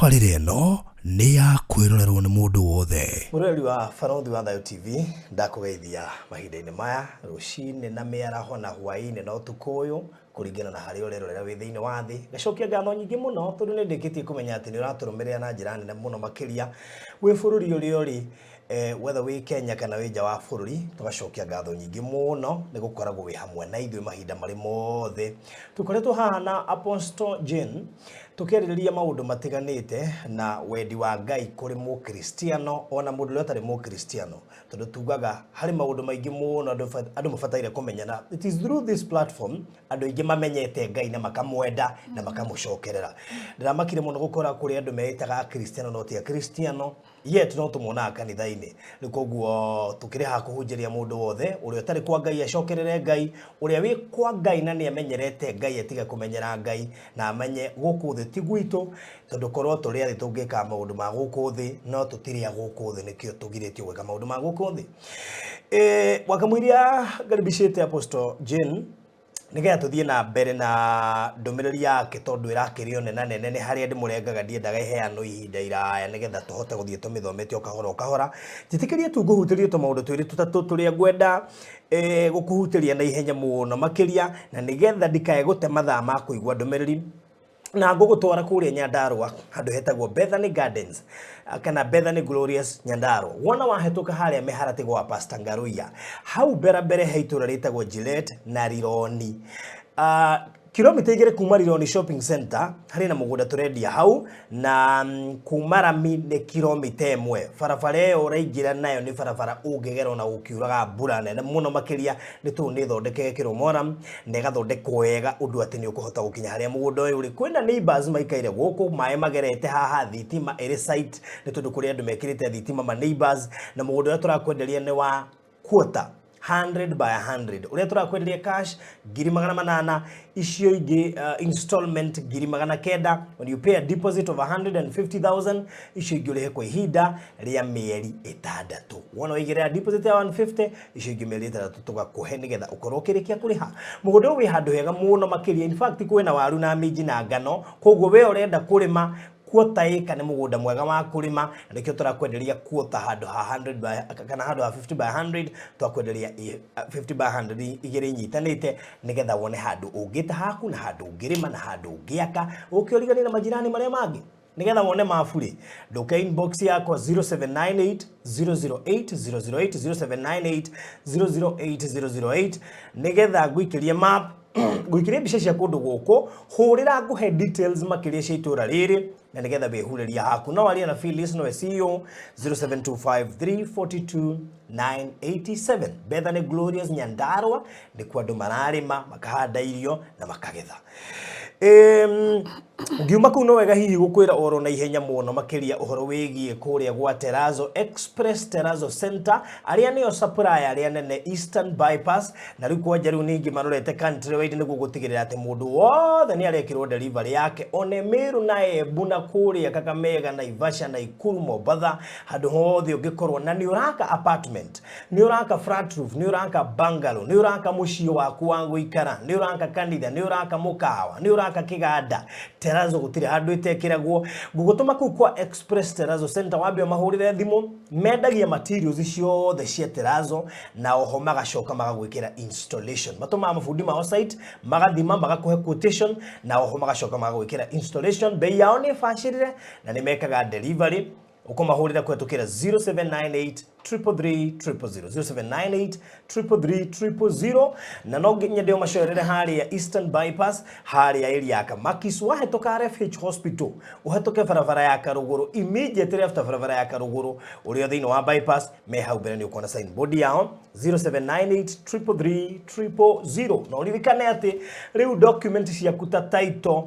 Tabarĩra ĩno nĩ ya kwĩrorerwo nĩ mũndũ wothe. Mũroreri wa Barũthi wa Thayũ TV, ndakũgeithia mahinda-inĩ maya, rũcinĩ na mĩaraho na hwaĩ-inĩ na ũtukũ ũyũ, kũringana na harĩa ũrerorera wĩ thĩinĩ wa thĩ. Ngacokia ngatho nyingĩ mũno tondũ nĩ ndĩkĩtie kũmenya atĩ nĩ ũratũrũmĩrĩra na njĩra nene mũno makĩria wĩ bũrũri ũrĩa ũrĩ, whether wĩ Kenya kana wĩ nja wa bũrũri, tũgacokia ngatho nyingĩ mũno nĩ gũkoragwo wĩ hamwe na ithuĩ mahinda marĩ mothe. Tũkoretwo haha na Apostle Jane tũkĩarĩrĩria maũndũ matiganĩte na wendi wa Ngai kũrĩ mũkristiano ona mũndũ ũrĩa ũtarĩ mũkristiano, tondũ tugaga harĩ maũndũ maingĩ mũno andũ mabataire kũmenya, na it is through this platform andũ aingĩ mamenyete Ngai na makamwenda na makamũcokerera. Ndĩramakire mũno gũkora kũrĩ andũ meĩtaga akristiano no ti akristiano, yet no tũmonaga kanitha-inĩ. Rĩu koguo tũkĩrĩ haha kũhunjĩria mũndũ wothe ũrĩa ũtarĩ kwa Ngai acokerere Ngai, ũrĩa wĩ kwa Ngai na nĩ amenyerete Ngai atige kũmenyera Ngai na amenye gũkũ thĩ ti gwitũ, tondũ korwo tũrĩ a thĩ tũngĩkaga maũndũ ma gũkũ thĩ, no tũtirĩ a gũkũ thĩ nĩkĩo tũgirĩtio gwĩka maũndũ ma gũkũ thĩ. Wakamũiria ngaribicĩte Apostle Jane nĩgetha tũthiĩ na mbere na ndũmĩrĩri yake tondũ ĩrakĩrĩ o nena nene, nĩ harĩa ndĩmũrengaga, ndiendaga ĩheanwo ihinda iraya nĩgetha tũhote gũthiĩ tũmĩthomete o kahora o kahora. Njĩtĩkĩrie tu ngũhutĩrie tũmaũndũ twĩrĩ tũtatũ tũrĩa ngwenda gũkũhutĩria na ihenya mũno makĩria, na nĩgetha ndikae gũte mathaa ma kũigua ndũmĩrĩri, na ngũgũtwara kũrĩa Nyandarua handũ hetagwo Bethany Gardens kana Bethany Glorious Nyandarua. Wona wahĩtũka harĩa mĩharatĩ gwa Pastor Ngaruiya, hau mbere mbere he itũra rĩtagwo Gillette na Rironi, kilomita 2 kuma Rironi Shopping Center harĩ na mũgũnda tũrendia hau, na kuma rami nĩ kilomita 1. Barabara ĩyo ũraingĩra nayo nĩ barabara ũngĩgera ona gũkiuraga mbura nene mũno makĩria, nĩ tondũ nĩ ĩthondeke ĩkĩrwo moram na ĩgathondekwo wega ũndũ atĩ nĩ ũkũhota gũkinya harĩa mũgũnda ũyũ ũrĩ. Kwĩna neighbors maikaire gũkũ, maĩ magerete haha, thitima ĩrĩ site, nĩ tondũ kũrĩ andũ mekĩrĩte thitima ma neighbors, na mũgũnda ũrĩa tũrakwenderia nĩ wa quarter 100 by 100, ũrĩa tũrakwenderia cash 800,000, icio ingĩ installment 900,000. When you pay a deposit of 150,000, icio ingĩ ũrĩhe kwa ihinda rĩa mĩeri 6. Wona waigĩrĩra deposit ya 150, icio ingĩ mĩeri 6 tũgakũhe nĩgetha ũkorwo ũkĩrĩkia kũrĩha. Mũgũnda ũyũ wĩ handũ hega mũno makĩria, in fact kwĩna waru na minji na ngano, koguo we ũrenda kũrĩma quarter ĩka nĩ mũgũnda mwega wa kũrĩma, na nĩkĩo tũrakwenderia quarter handũ ha 100 by, kana handũ ha 50 by 100, twakwenderia 50 by 100 igĩrĩ inyitanĩte, nĩgetha wone handũ ũngĩta haku na handũ ũngĩrĩma na handũ ũngĩaka ũkĩũrigania na majirani marĩa mangĩ. Nĩgetha wone mabu rĩ, ndũke inbox yakwa 0798 008 008, 0798 008 008, nĩgetha ngũikĩrie map, ngũikĩrie mbica cia kũndũ gũkũ, hũrĩra ngũhe details makĩria cia itũra rĩrĩ, na nĩgetha wĩhurĩria haku. No warie na Phyllis, nowe CEO, 0725 342 987. Bethany Glorious Nyandarua nĩkuo andũ mararĩma, makahanda irio na makagetha. Ngiuma kũu no wega hihi gũkwĩra oro na ihenya mũno makĩria ũhoro wĩgiĩ kũrĩa gwa Terrazzo Express, Terrazzo Center, arĩa nĩo supplier arĩa nene Eastern Bypass, na rĩu kwanja rĩu ningĩ marorete countrywide nĩguo gũtigĩrĩra atĩ mũndũ wothe nĩ arekĩrwo delivery yake, one Meru na Embu na kũrĩa Kakamega, Naivasha, Nakuru, Mombatha, handũ hothe ũngĩkorwo na nĩ ũraka apartment, nĩ ũraka flat roof, nĩ ũraka bungalow, nĩ ũraka mũciĩ waku wa gũikara, nĩ ũraka kanitha, nĩ ũraka mũkawa, nĩ ũraka kĩganda, Terrazzo gũtirĩ handũ ĩtekĩragwo. Ngũgũtũma kũu kwa Express Terrazzo Center, wambe ũmahũrĩre thimũ. Mendagia materials ciothe cia Terrazzo, na oho magacoka magagwĩkĩra installation. Matũmaga mabundi mao site, magathima, magakũhe quotation, na oho magacoka magagwĩkĩra installation. Bei yao nĩ bacĩrĩre na nĩ mekaga delivery. Ũkũmahũrĩra kũhetũkĩra 0798 333 000, 0798 333 000. Na no nyende ũmacerere harĩa Eastern Bypass, harĩa area ya Kamakis, wahĩtũka RFH Hospital, ũhetũke barabara ya Karũgũrũ, immediately after barabara ya Karũgũrũ ũrĩa thĩinĩ wa bypass, me hau mbere nĩ ũkuona signboard yao, 0798 333 000. Na ũririkane atĩ rĩu document ciaku ta title,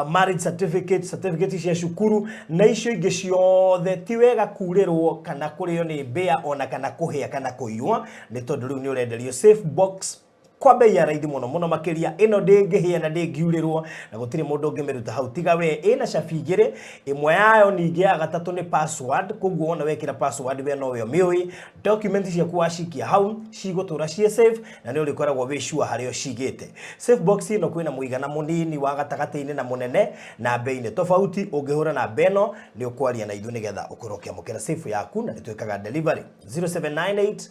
marriage certificate, certificate cia cukuru na icio ingĩ ciothe, ti wega kurĩrwo kana kũrĩo nĩ mbĩa ona kana kũhĩa kana kũiywo, nĩ tondũ rĩu nĩ ũrenderio safe box. Kwa bei ya raithi mũno mũno makĩria. Ĩno ndĩngĩhĩa na ndĩngiurĩrwo na gũtirĩ mũndũ ũngĩmĩruta hau tiga we. Ĩna cabi igĩrĩ, ĩmwe yayo ningĩ ya gatatũ nĩ password, koguo wona wekĩra password we nowe ũmĩũĩ. Document ciaku wacikia hau cigũtũra ciĩ safe na nĩ ũrĩkoragwo wĩ sure harĩa ũcigĩte. Safe box ĩno kwĩna mũigana mũnini wa gatagatĩ-inĩ na mũnene na bei nĩ tofauti. Ũngĩhũra namba ĩno nĩ ũkwaria na ithuĩ nĩgetha ũkorwo ũkĩamũkĩra safe yaku, na nĩ twĩkaga delivery. 0798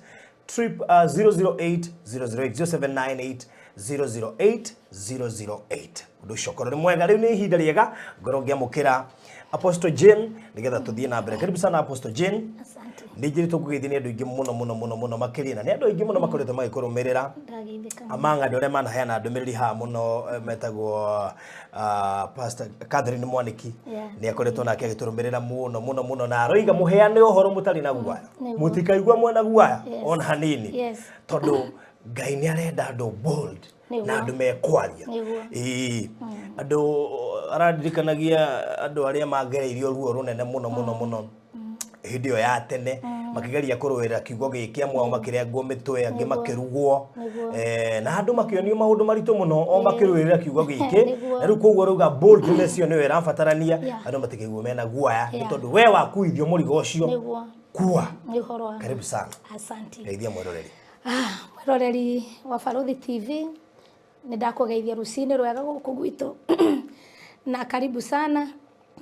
trip 008 008, 0798 008 008. Ũndũ ũcio ũkorwo nĩ mwega. Rĩu nĩ ihinda rĩega ngorwo ngĩamũkĩra Apostle Jane nĩgetha tũthiĩ na mbere. Karibu sana, Apostle Jane. Asante. Nĩ njĩrĩtwo ngũgeithie nĩ andũ aingĩ mũno mũno mũno mũno makĩria, na nĩ andũ aingĩ mũno makoretwo magĩkũrũmĩrĩra. Ndageithĩka. Among andũ arĩa manaheana ndũmĩrĩri haha mũno, metagwo Pastor Catherine Mwaniki. Nĩ akoretwo nake agĩtũrũmĩrĩra mũno mũno mũno na aroiga mũheane ũhoro mũtarĩ na guaya. Mũtikaigua mwena guaya ona hanini, tondũ Ngai nĩ arenda andũ bold na andũ mekwaria. Ĩĩ, andũ arandirikanagia andũ arĩa magereirio ruo rũnene mũno mũno mũno hĩndĩ ĩyo ya tene makĩgeria kũrũĩrĩra kiugo gĩkĩ, amwe ao makĩrengwo mĩtwe, angĩ makĩrugwo, na andũ makĩonio maũndũ maritũ mũno o makĩrũĩrĩra kiugo gĩkĩ. Na rĩu koguo rauga boldness ĩyo nĩyo ĩrabatarania, andũ matikaigua mena guaya nĩ tondũ we wakuithio mũrigo ũcio. Kua. Nĩ ũhoro wa Karibu sana. Asante. Geithia mwĩroreri. Ah, mwĩroreri wa Barũthi TV, nĩ ndakũgeithia rũcinĩ rwega gũkũ gwitũ na karibu sana,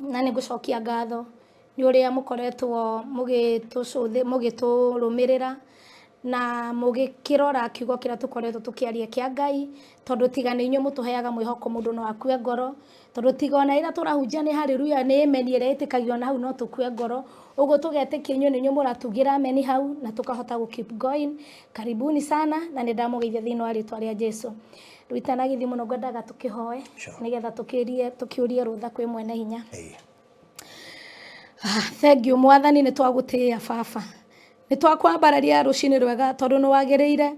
na nĩ ngũcokia ngatho nĩ ũrĩa mũkoretwo mũgĩtũcũthĩ mũgĩtũrũmĩrĩra na mũgĩkĩrora kiugo kĩrĩa tũkoretwo tũkĩaria kĩa Ngai, tondũ tiga nĩ inyuĩ mũtũheaga mwĩhoko mũndũ no akue ngoro, tondũ tiga ona rĩrĩa tũrahunjia nĩ haleluya nĩ amen ĩrĩa ĩtĩkagio na hau no tũkue ngoro. Ũguo tũgetĩkia inyuĩ nĩ inyuĩ mũratugĩra amen hau na tũkahota gũ keep going. Karibuni sana na nĩ ndamũgeithia thĩinĩ wa rĩtwa rĩa Jesu. Rĩu itanagĩthiĩ mũno ngwendaga tũkĩhoe nĩgetha tũkĩrie tũkĩũrie rũtha kwĩ mwene hinya. Ah, thank you Mwathani, nĩ twagũtĩĩa baba, nĩ twakwambararia rũcinĩ rwega tondũ nĩ wagĩrĩire.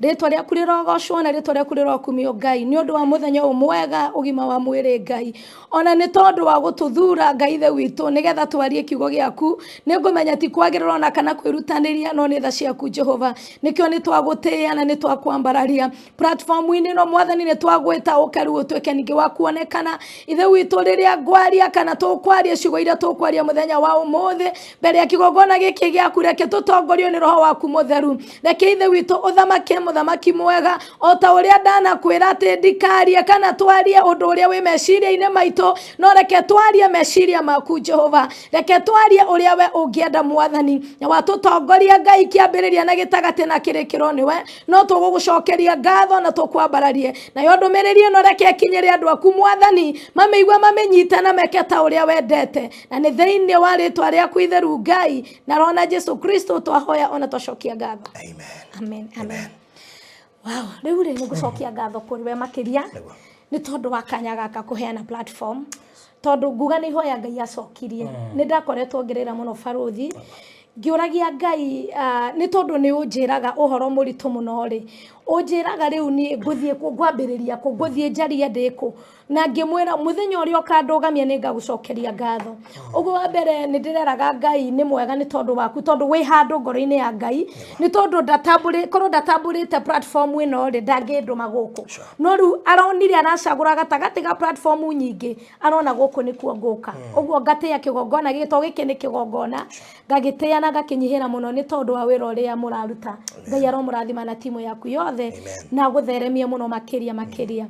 Rĩtwa rĩaku rĩrogocwo na rĩtwa rĩaku rĩrokumio Ngai, nĩ ũndũ wa mũthenya ũyũ mwega, ũgima wa mwĩrĩ Ngai, ona nĩ tondũ wa gũtũthura Ngai ithe witũ nĩgetha twarie kiugo gĩaku. Nĩ ngũmenya ti kwagĩrĩra ona kana kwĩrutanĩria, no nĩ tha ciaku Jehova, nĩkĩo nĩ twagũtĩĩa na nĩ twakwambararia platform-inĩ ĩno. Mwathani, nĩ twagwĩta ũke rĩu ũtuĩke ningĩ wa kuonekana ithe witũ rĩrĩa ngwaria kana tũkwaria ciugo iria tũkwaria mũthenya wa ũmũthĩ mbere ya kĩgongona gĩkĩ gĩaku. Reke tũtongorio nĩ roho waku mũtheru. Reke ithe witũ ũthamake, mũthamaki mwega, o ta ũrĩa ndanakwĩra atĩ ndikarie kana twarie ũndũ ũrĩa wĩ meciria-inĩ maitũ, no reke twarie meciria maku Jehova. Reke twarie ũrĩa we ũngĩenda Mwathani, na watũtongoria Ngai kĩambĩrĩria na gĩtagatĩ na kĩrĩkĩro nĩwe no tũgũgũcokeria ngatho na tũkwambararie. Nayo ndũmĩrĩri ĩno reke ĩkinyĩre andũ aku Mwathani, mamĩigua, mamĩnyite na meke ta ũrĩa wendete, na nĩ thĩinĩ wa rĩtwa rĩaku itheru Ngai na rona Jesu Kristo twahoya ona twacokia ngatho. Amen. Amen, amen. Wow, rĩu rĩ nĩ ngũcokia ngatho kũrĩ we makĩria nĩ tondũ wa kanya gaka kũheana platform, tondũ nguga nĩ ihoya Ngai acokirie. Nĩ ndakoretwo ngĩrĩra mũno barũthi, ngĩũragia Ngai, nĩ tondũ nĩ ũnjĩraga ũhoro mũritũ mũno rĩ, ũnjĩraga rĩu niĩ ngũthiĩ kũ, ngwambĩrĩria kũ, ngũthiĩ njarie ndĩ kũ? Na ngĩmwĩra mũthenya ũrĩa ũkandũgamia nĩ ngagũcokeria ngatho. Ũguo wa mbere nĩ ndĩreraga Ngai nĩ mwega nĩ tondũ waku, tondũ wĩ handũ ngoro-inĩ ya Ngai, nĩ tondũ ndatambũrĩ korwo ndatambũrĩte platform ĩno rĩ, ndangĩndũma gũkũ. No rĩu aronire aracagũra gatagatĩ ga platform nyingĩ, arona gũkũ nĩkuo ngũka. Ũguo ngatĩĩa kĩgongona gĩkĩ, tondũ gĩkĩ nĩ kĩgongona, ngagĩtĩĩa na ngakĩnyihĩra mũno nĩ tondũ wa wĩra ũrĩa mũraruta. Ngai aromũrathima na timu yaku yothe na gũtheremia mũno makĩria makĩria.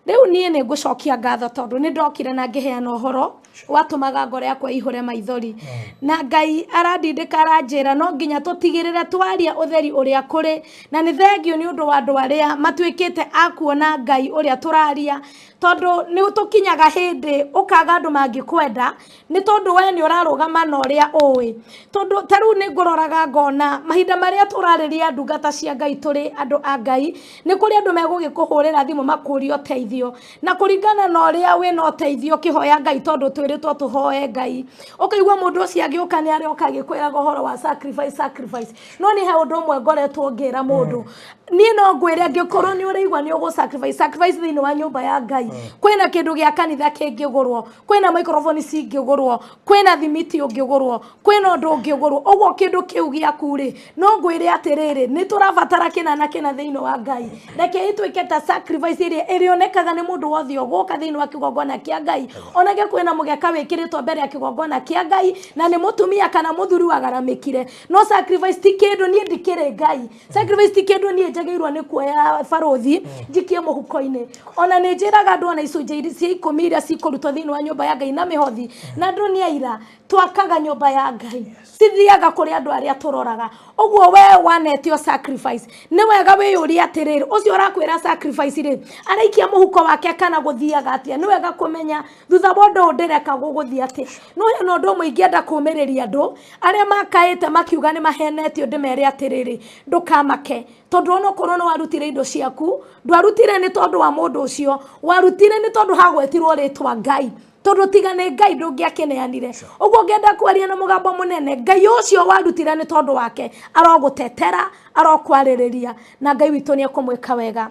Rĩu niĩ nĩ ngũcokia ngatho tondũ nĩ ndokire na ngĩheana ũhoro watũmaga ngoro yakwa ĩihũre maithori, na Ngai arandindĩka aranjĩra no nginya tũtigĩrĩre twaria ũtheri ũrĩa kũrĩ. Na nĩ thengio nĩ ũndũ wa andũ arĩa matuĩkĩte a kuona Ngai ũrĩa tũraria, tondũ nĩ tũkinyaga hĩndĩ ũkaga andũ mangĩkwenda nĩ tondũ we nĩ ũrarũgama na ũrĩa ũĩ. Tondũ ta rĩu nĩ ngũroraga ngona mahinda marĩa tũrarĩria ndungata cia Ngai, tũrĩ andũ a Ngai, nĩ kũrĩ andũ megũgĩkũhũrĩra thimũ makũrie ũteithio, na kũringana na ũrĩa wĩna ũteithio ũkĩhoya Ngai, tondũ twĩrĩtwo tũhoe Ngai, ũkaigua mũndũ ũcio agĩũka nĩ arĩoka agĩkwĩraga ũhoro wa sacrifice, sacrifice. No nĩ he ũndũ ũmwe ngoretwo ngĩra mũndũ. Niĩ no ngwĩre angĩkorwo nĩ ũraigua nĩ ũgũ sacrifice, sacrifice thĩinĩ wa nyũmba ya Ngai. Kwĩna kĩndũ gĩa kanitha kĩngĩgũrwo, kwĩna microphone cingĩgũrwo, kwĩna thimiti ũngĩgũrwo, kwĩna ũndũ ũngĩgũrwo. Ũguo kĩndũ kĩu gĩaku rĩ, no ngwĩre atĩrĩrĩ, nĩ tũrabatara kĩna na kĩna thĩinĩ wa Ngai. Reke ĩtuĩke ta sacrifice ĩrĩa ĩrĩonekaga nĩ mũndũ wothe ũgũka thĩinĩ wa kĩgongona kĩa Ngai. Onage kwĩna mũgeka wĩkĩrĩtwo mbere ya kĩgongona kĩa Ngai, na nĩ mũtumia kana mũthuri wagaramĩkire. No sacrifice ti kĩndũ, niĩ ndikĩrĩ Ngai. Sacrifice ti kĩndũ niĩ njagĩrĩirwo nĩ kuoya barũthi njikie mũhuko-inĩ. Ona nĩ njĩraga andũ ona icunjĩ cia 10 iria cikũrutwo thĩinĩ wa nyũmba ya Ngai na mĩhothi, na andũ nĩ aira, twakaga nyũmba ya Ngai, cithiaga kũrĩ andũ arĩa tũroraga. Ũguo we wanetio sacrifice, nĩ wega wĩyũrie atĩrĩrĩ, ũcio ũrakwĩra sacrifice rĩ, araikia mũhuko wake kana gũthiaga atĩa? Nĩ wega kũmenya thutha wa ũndũ ũyũ ndĩreka gũgũthiĩ atĩa. No hena ũndũ ũmwe ingĩenda kũmĩrĩria andũ arĩa makaĩte makiuga nĩ mahenetio, ndĩmere atĩrĩrĩ, ndũkamake, tondũ onokorwo nĩ warutire indo ciaku, ndwarutire nĩ tondũ wa mũndũ ũcio, warutire nĩ tondũ hagwetirwo rĩtwa Ngai. Tondũ tiga nĩ Ngai ndũngĩakĩneanire. Ũguo ngenda kwaria na mũgambo mũnene, Ngai ũcio warutire nĩ tondũ wake arogũtetera, arokwarĩrĩria, na Ngai witũ nĩ ekũmwĩka wega.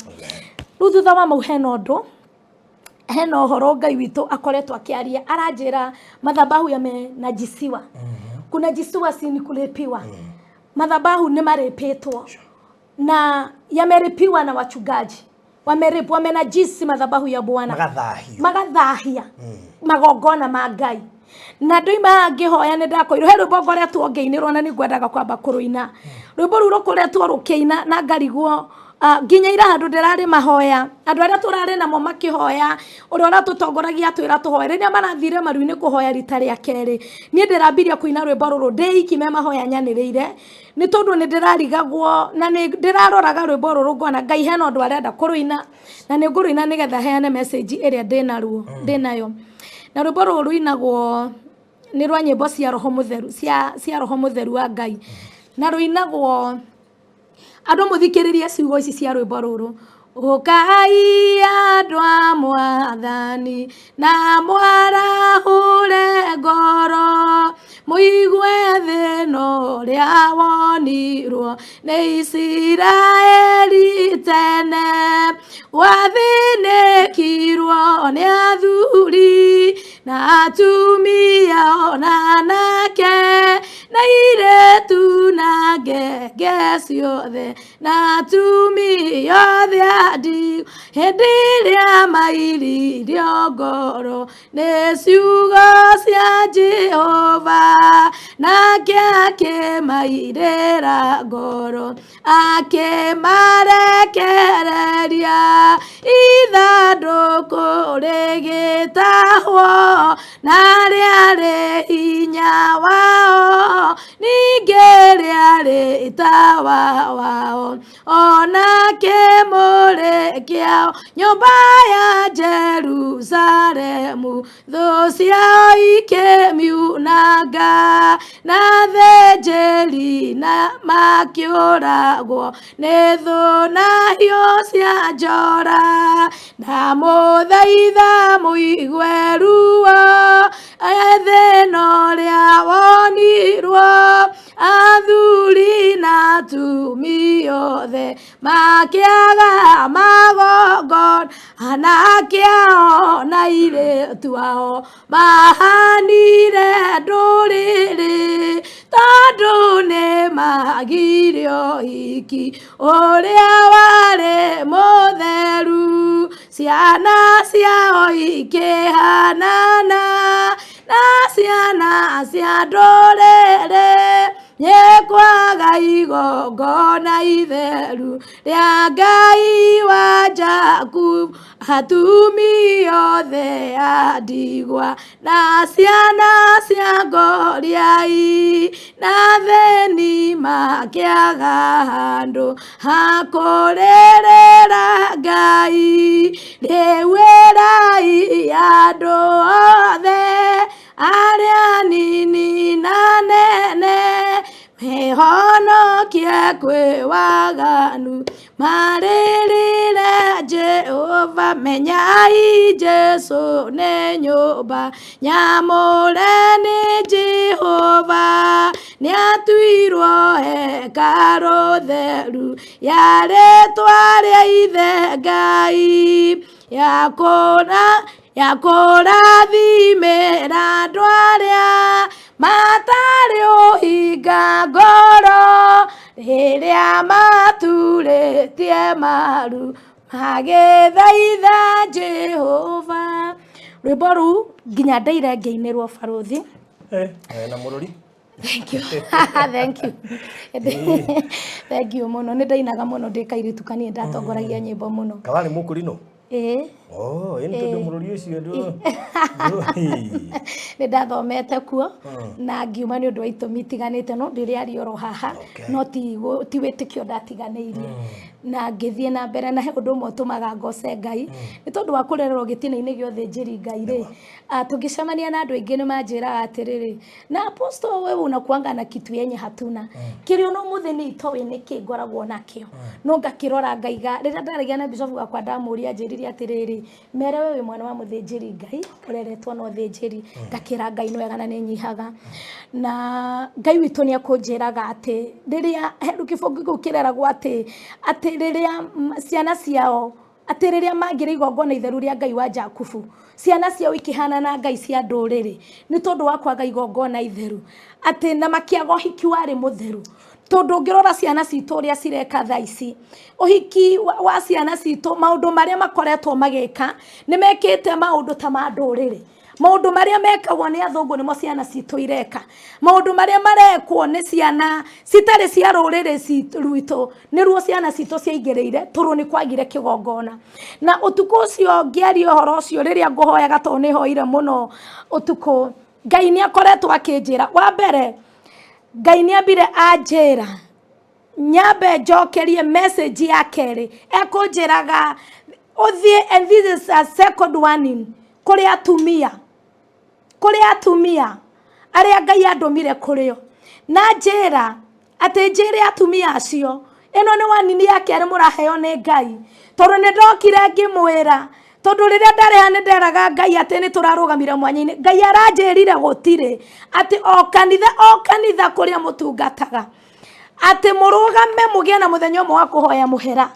Rĩu thutha wa mau hena ũndũ, hena ũhoro Ngai witũ akoretwo akĩaria, aranjĩra madhabahu yamenajisiwa. Kunajisiwa si ni kulipiwa. Madhabahu nĩ marĩpĩtwo na yameripiwa na wachungaji, wameripwa, wamenajisi madhabahu ya Bwana, magathahio, magathahia magongona ma Ngai. Na ndoima ngĩhoya nĩ ndakoirwo he rwĩmbo ngoretwo ngĩinĩrwo na nĩ ngwendaga kwamba kũrũina. Rwĩmbo rũu rũkoretwo rũkĩina na ngarigwo nginya ira handũ ndĩrarĩ mahoya, andũ arĩa tũrarĩ namo makĩhoya, ũrĩa ũratũtongoragia atwĩra tũhoe. Rĩrĩa marathire maru-inĩ kũhoya rita rĩa kerĩ, niĩ ndĩrambirie kũina rwĩmbo rũrũ ndĩ iki me mahoya nyanĩrĩire, nĩ tondũ nĩ ndĩrarigagwo na nĩ ndĩraroraga rwĩmbo rũrũ ngona Ngai hena ũndũ arenda kũrũina, na nĩ ngũrũina nĩgetha heane message ĩrĩa ndĩnaruo, ndĩnayo. Na rwĩmbo rũrũ rũinagwo nĩ rwa nyĩmbo cia Roho Mũtheru, cia Roho Mũtheru wa Ngai. Na rũinagwo, andũ mũthikĩrĩrie ciugo ici cia rwĩmbo rũrũ. Ũkai andũ a Mwathani na mwarahũre ngoro, mũigue thĩna ũrĩa wonirwo nĩ Isiraeli tene. Gwathĩnĩkirwo nĩ athuri na atumia ona anake, na airĩtu na ngenge ciothe, na atumia othe a ndigwa, hĩndĩ ĩrĩa mairirio ngoro nĩ ciugo cia Jehova, nake akĩmairĩra ngoro, akĩmarekereria ithandũkũ rĩgĩtahwo, na rĩarĩ hinya wao, ningĩ rĩarĩ tawa wao, ona kĩmũrĩ kĩao, nyũmba ya Jerusalemu, thũ ciao ikĩmiunanga, na thĩnjĩri na makĩũragwo nĩ thũ na hiũ cia njora. Ndamũthaitha mũigue ruo, thĩna ũrĩa wonirwo, athuri na atumia othe makĩaga magongona, anake ao na airĩtu ao mahanire ndũrĩrĩ, tondũ nĩ magire ũhiki ũrĩa warĩ mũtheru. Ciana ciao ikĩhanana na ciana cia ndũrĩrĩ, nĩ kwaga igongona itheru rĩa Ngai wa Jakubu. Atumia othe a ndigwa na ciana cia ngoriai, na athĩni makĩaga handũ ha kũrĩrĩra Ngai. Rĩu ĩrai andũ othe arĩa anini na nene, mehonokie kwĩ waganu, marĩrĩre Jehova. Menyai Jesũ nĩ nyũmba nyamũre nĩ Jehova, Nĩatuirwo hekarũ theru ya rĩtwa rĩa ithe Ngai, ya kũrathimĩra andũ arĩa matarĩ ũhinga ngoro, rĩrĩa maturĩtie maru magĩthaitha Jehova. Rwĩmbo rũu nginya ndaire ngĩinĩrwo barũthi. Na mũrũri. Thank you. Thank you. Thank you mũno. Nĩ ndainaga mũno ndĩ kairĩtu kanini, ndatongoragia nyĩmbo mũno. Kawarĩ mũkũrinũ? Ĩĩ. Oh, ĩni tondũ mũrũri ũcio ndũ. Nĩ ndathomete kuo na ngiuma nĩ ũndũ wa itũmi itiganĩte, no ndĩrĩaria oro haha. No ti wĩtĩkio ndatiganĩirie, na ngĩthiĩ na mbere. Na he ũndũ ũmwe ũtũmaga ngoce Ngai, nĩ tondũ wa kũrererwo gĩtina-inĩ gĩa ũthĩnjĩri Ngai rĩ, tũngĩcemania na andũ aingĩ nĩ manjĩraga atĩrĩrĩ, na apostle, wewe unakuanga na kitu yenye hatuna. Kĩrĩa ona ũmũthĩ nĩ itoĩ nĩkĩ ngoragwo nakĩo, no ngakĩrora ngaiga. Rĩrĩa ndaragia na bishop wakwa, ndamũria, anjĩrire atĩrĩrĩ, mere we wĩ mwana wa mũthĩnjĩri Ngai, ũreretwo na ũthĩnjĩri. Ngakĩra Ngai nĩ wega na nĩ nyihaga, na Ngai witũ nĩ akũnjĩraga atĩ rĩrĩa he kĩbungo kĩu kĩreragwo atĩ rĩrĩa ciana ciao, atĩ rĩrĩa mangĩrĩ igongona itheru rĩa Ngai wa Jakubu, ciana ciao ikĩhana na ngai cia ndũrĩrĩ nĩ tondũ wa kwaga igongona itheru, atĩ na makĩaga ũhiki warĩ mũtheru. Tondũ ũngĩrora ciana citũ ũrĩa cireka thaa ici, ũhiki wa ciana citũ, maũndũ marĩa makoretwo magĩka, nĩ mekĩte maũndũ ta ma ndũrĩrĩ. Maũndũ marĩa mekagwo nĩ athũngũ nĩmo ciana citũ ireka. Maũndũ marĩa marekwo nĩ ciana citarĩ cia rũrĩrĩ rwitũ nĩruo ciana citũ ciaingĩrĩire, tondũ nĩ kwagire kĩgongona. Na ũtukũ ũcio ngĩaria ũhoro ũcio, rĩrĩa ngũhoyaga, tondũ nĩ hoire mũno ũtukũ, Ngai nĩ akoretwo akĩnjĩra. Wa mbere, Ngai nĩ ambire anjĩra nyambe njokerie message ya kerĩ ekũnjĩraga ũthiĩ, and this is a second warning kũrĩ atumia, kũrĩ atumia arĩa Ngai andũmire kũrĩo, na njĩra atĩ njĩre atumia acio, ĩno nĩ warning ya kerĩ mũraheo nĩ Ngai. Tondũ nĩ ndokire ngĩmwĩra, tondũ rĩrĩa ndarĩha nĩ nderaga Ngai atĩ nĩ tũrarũgamire mwanya-inĩ. Ngai aranjĩrire gũtirĩ atĩ o kanitha, o kanitha kũrĩa mũtungataga, atĩ mũrũgame mũgĩe na mũthenya ũmwe wa kũhoya mũhera.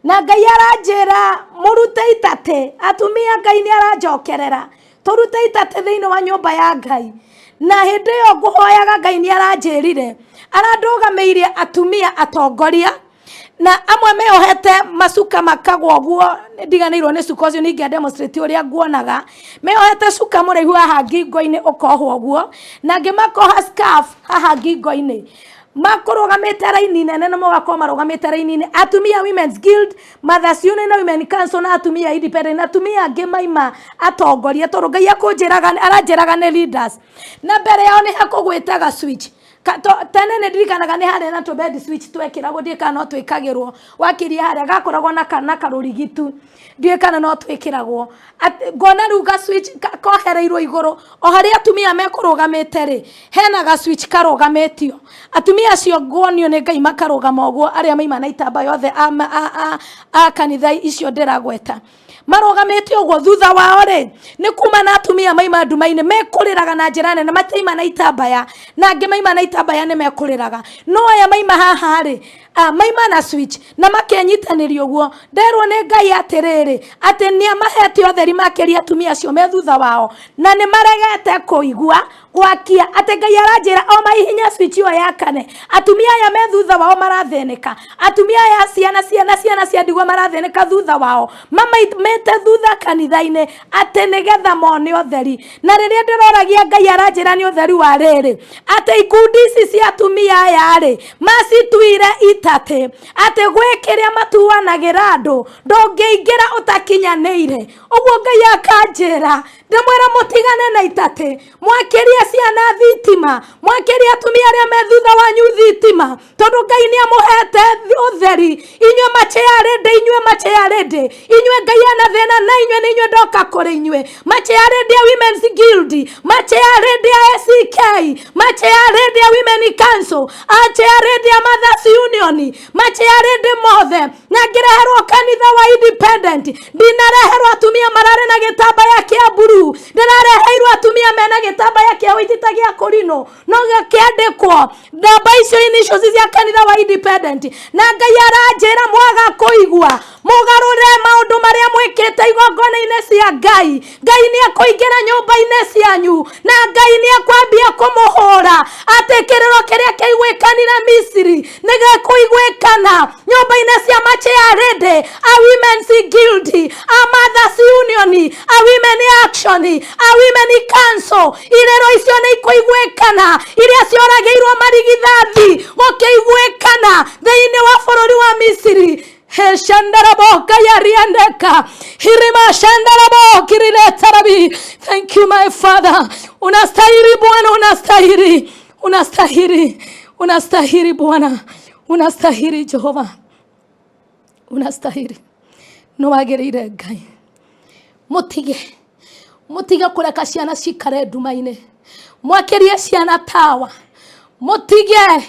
Na Ngai aranjĩra mũrute itatĩ atumia. Ngai nĩ aranjokerera tũrute itatĩ thĩinĩ wa nyũmba ya Ngai. Na hĩndĩ ĩyo ngũhoyaga, Ngai nĩ aranjĩrire arandũgamĩirie atumia atongoria, na amwe meohete macuka makagwo ũguo. Ndiganĩirwo nĩ cuka ũcio, ningĩ demonstrate ũrĩa nguonaga meohete cuka mũraihu haha ngingo-inĩ, ũkohwo ũguo, na angĩ makoha scarf haha ngingo-inĩ, makũrũgamĩte raini nene, na mũgakorwo marũgamĩte raini-inĩ, atumia Women's Guild, Mothers Union na Women Council, na atumia independent, na atumia angĩ maima atongoria, tondũ Ngai akũnjĩraga, aranjĩraga nĩ leaders. Na mbere yao nĩ hakũgwĩtaga switch. Tene nĩ ndirikanaga nĩ harĩ na tũ switch twekĩragwo, ndiũĩ kana no twĩkagĩrwo wakiria harĩa gakoragwo na karũrigi tu, ndiũĩ kana no twĩkĩragwo. Ngona rĩu ga switch kohereirwo igũrũ o harĩa atumia mekũrũgamĩte rĩ, hena ga switch karũgamĩtio. Atumia acio nguonio nĩ Ngai makarũgama ũguo, arĩa maima na itamba yothe a kanitha icio ndĩragweta marũgamĩte ũguo. Thutha wao rĩ, nĩ kuma na atumia maima nduma-inĩ mekũrĩraga na njĩra nene, mataima na itambaya, na angĩ maima na itambaya nĩ mekũrĩraga. No aya maima haha rĩ, maima na switch na makenyitanĩria ũguo. Nderwo nĩ Ngai atĩrĩrĩ, atĩ nĩ amahete ũtheri makĩria atumia acio me thutha wao, na nĩ maregete kũigua gwakia, atĩ Ngai aranjĩra o maihinya switch ĩyo yakane. Atumia aya me thutha wao marathĩnĩka, atumia aya ciana cia ndigwa marathĩnĩka thutha wao, mamaimĩte thutha kanitha-inĩ atĩ nĩgetha mone ũtheri. Na rĩrĩa ndĩroragia Ngai, aranjĩra nĩ ũtheri wa rĩrĩ, atĩ ikundi ici cia atumia aya rĩ, macituire itatĩ, atĩ gwĩ kĩrĩa matuanagĩra andũ ndũngĩingĩra ũtakinyanĩire. Ũguo Ngai akanjĩra ndĩmwĩra mũtigane na itatĩ, mwakĩrie ciana thitima, mwakĩrie atumia arĩa me thutha wanyu thitima, tondũ Ngai nĩ amũhete ũtheri. Inyuĩ machairlady, inyuĩ machairlady, inyuĩ Ngai ena thĩna na inyuĩ, nĩ inyuĩ ndoka kũrĩ inyuĩ, machairlady a Women's Guild, machairlady a ACK, machairlady a Women Council, achairlady a Mothers Union, machairlady mothe, na ngĩreherwo kanitha wa independent. Ndinareherwo atumia mararĩ na gĩtambaya kĩa mburu, ndĩrareheirwo atumia mena gĩtambaya kĩa white ta gĩa kũrinũ, no gĩkĩandĩkwo namba icio initials cia kanitha wa Independent. Na Ngai aranjĩra mwaga kũigua, mũgarũre maũndũ marĩa mwĩkĩte igongona-inĩ cia Ngai. Ngai nĩ ekũingĩra nyũmba-inĩ cianyu, na Ngai nĩ ekwambia kũmũhũra atĩ kĩrĩro kĩrĩa kĩaiguĩkanire Misiri nĩ gĩkũiguĩkana nyũmba-inĩ cia machairlady, a Women's Guild, a Mothers Union, a Women Action, a Women Council. Irĩro icio nĩ ikũiguĩkana, iria cioragĩirwo marigithathi gũkĩiguĩkana thĩinĩ wa bũrũri wa Misiri. Shandarabo kayariandeka hirima shandarabo kiriletarabi. Thank you my Father. Unastahili Bwana, unastahili, unastahili, unastahili Bwana, unastahili Jehova, unastahili. Nĩwagĩrĩire Ngai. Mũtige, mũtige kũreka ciana cikare nduma-inĩ, mwakĩrie ciana tawa. Mũtige,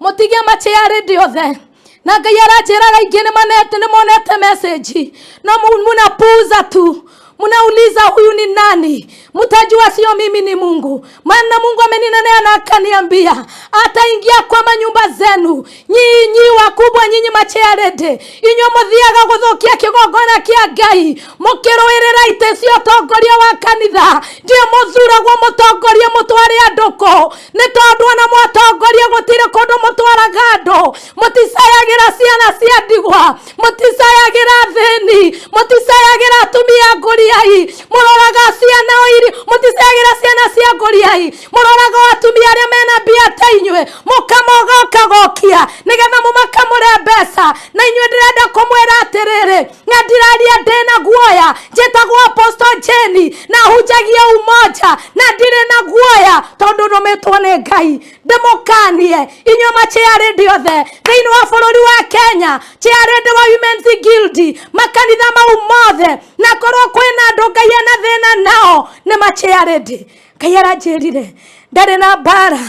mũtige machairlady othe. Na Ngai aranjĩraga aingĩ nĩmonete message, no munapuuza tu, mnauliza huyu ni nani? Mtajua sio mimi, ni Mungu. Maana Mungu ameninenea na akaniambia ataingia kwa manyumba zenu, nyinyi wakubwa, nyinyi machairlady, inyuĩ mũthiaga gũthũkia kĩgongona kĩa Ngai, mũkĩrũĩrĩra itĩ cia ũtongoria wa kanitha. Ndiũ mũthuragwo mũtongorie mũtware andũ kũ? Nĩ tondũ ona mwatongoria gũtirĩ kũndũ mũtwaraga andũ. Mũticayagĩra ciana cia ndigwa, mũticayagĩra athĩni, mũticayagĩra atumia ngũriai, mũroraga ciana o iria, mũticayagĩra ciana cia ngũriai, mũroraga o atumia arĩa mena mbia ta inyuĩ, mũkamogokagokia nĩgetha mũmakamũre mbeca. Na inyuĩ ndĩrenda kũmwĩra atĩrĩrĩ, na ndiraria ndĩna guoya, njĩtagwo Apostle Jane na hunjagia umoja, na ndirĩ na guoya tondũ nũmĩtwo nĩ Ngai. Ndĩmũkanie inyuĩ machairlady othe thĩinĩ wa bũrũri wa Kenya, chairlady wa Women's Guild, makanitha mau mothe, na korwo kwĩna andũ Ngai ena thĩna nao nĩ machairlady. Ngai aranjĩrire ndarĩ na mbara,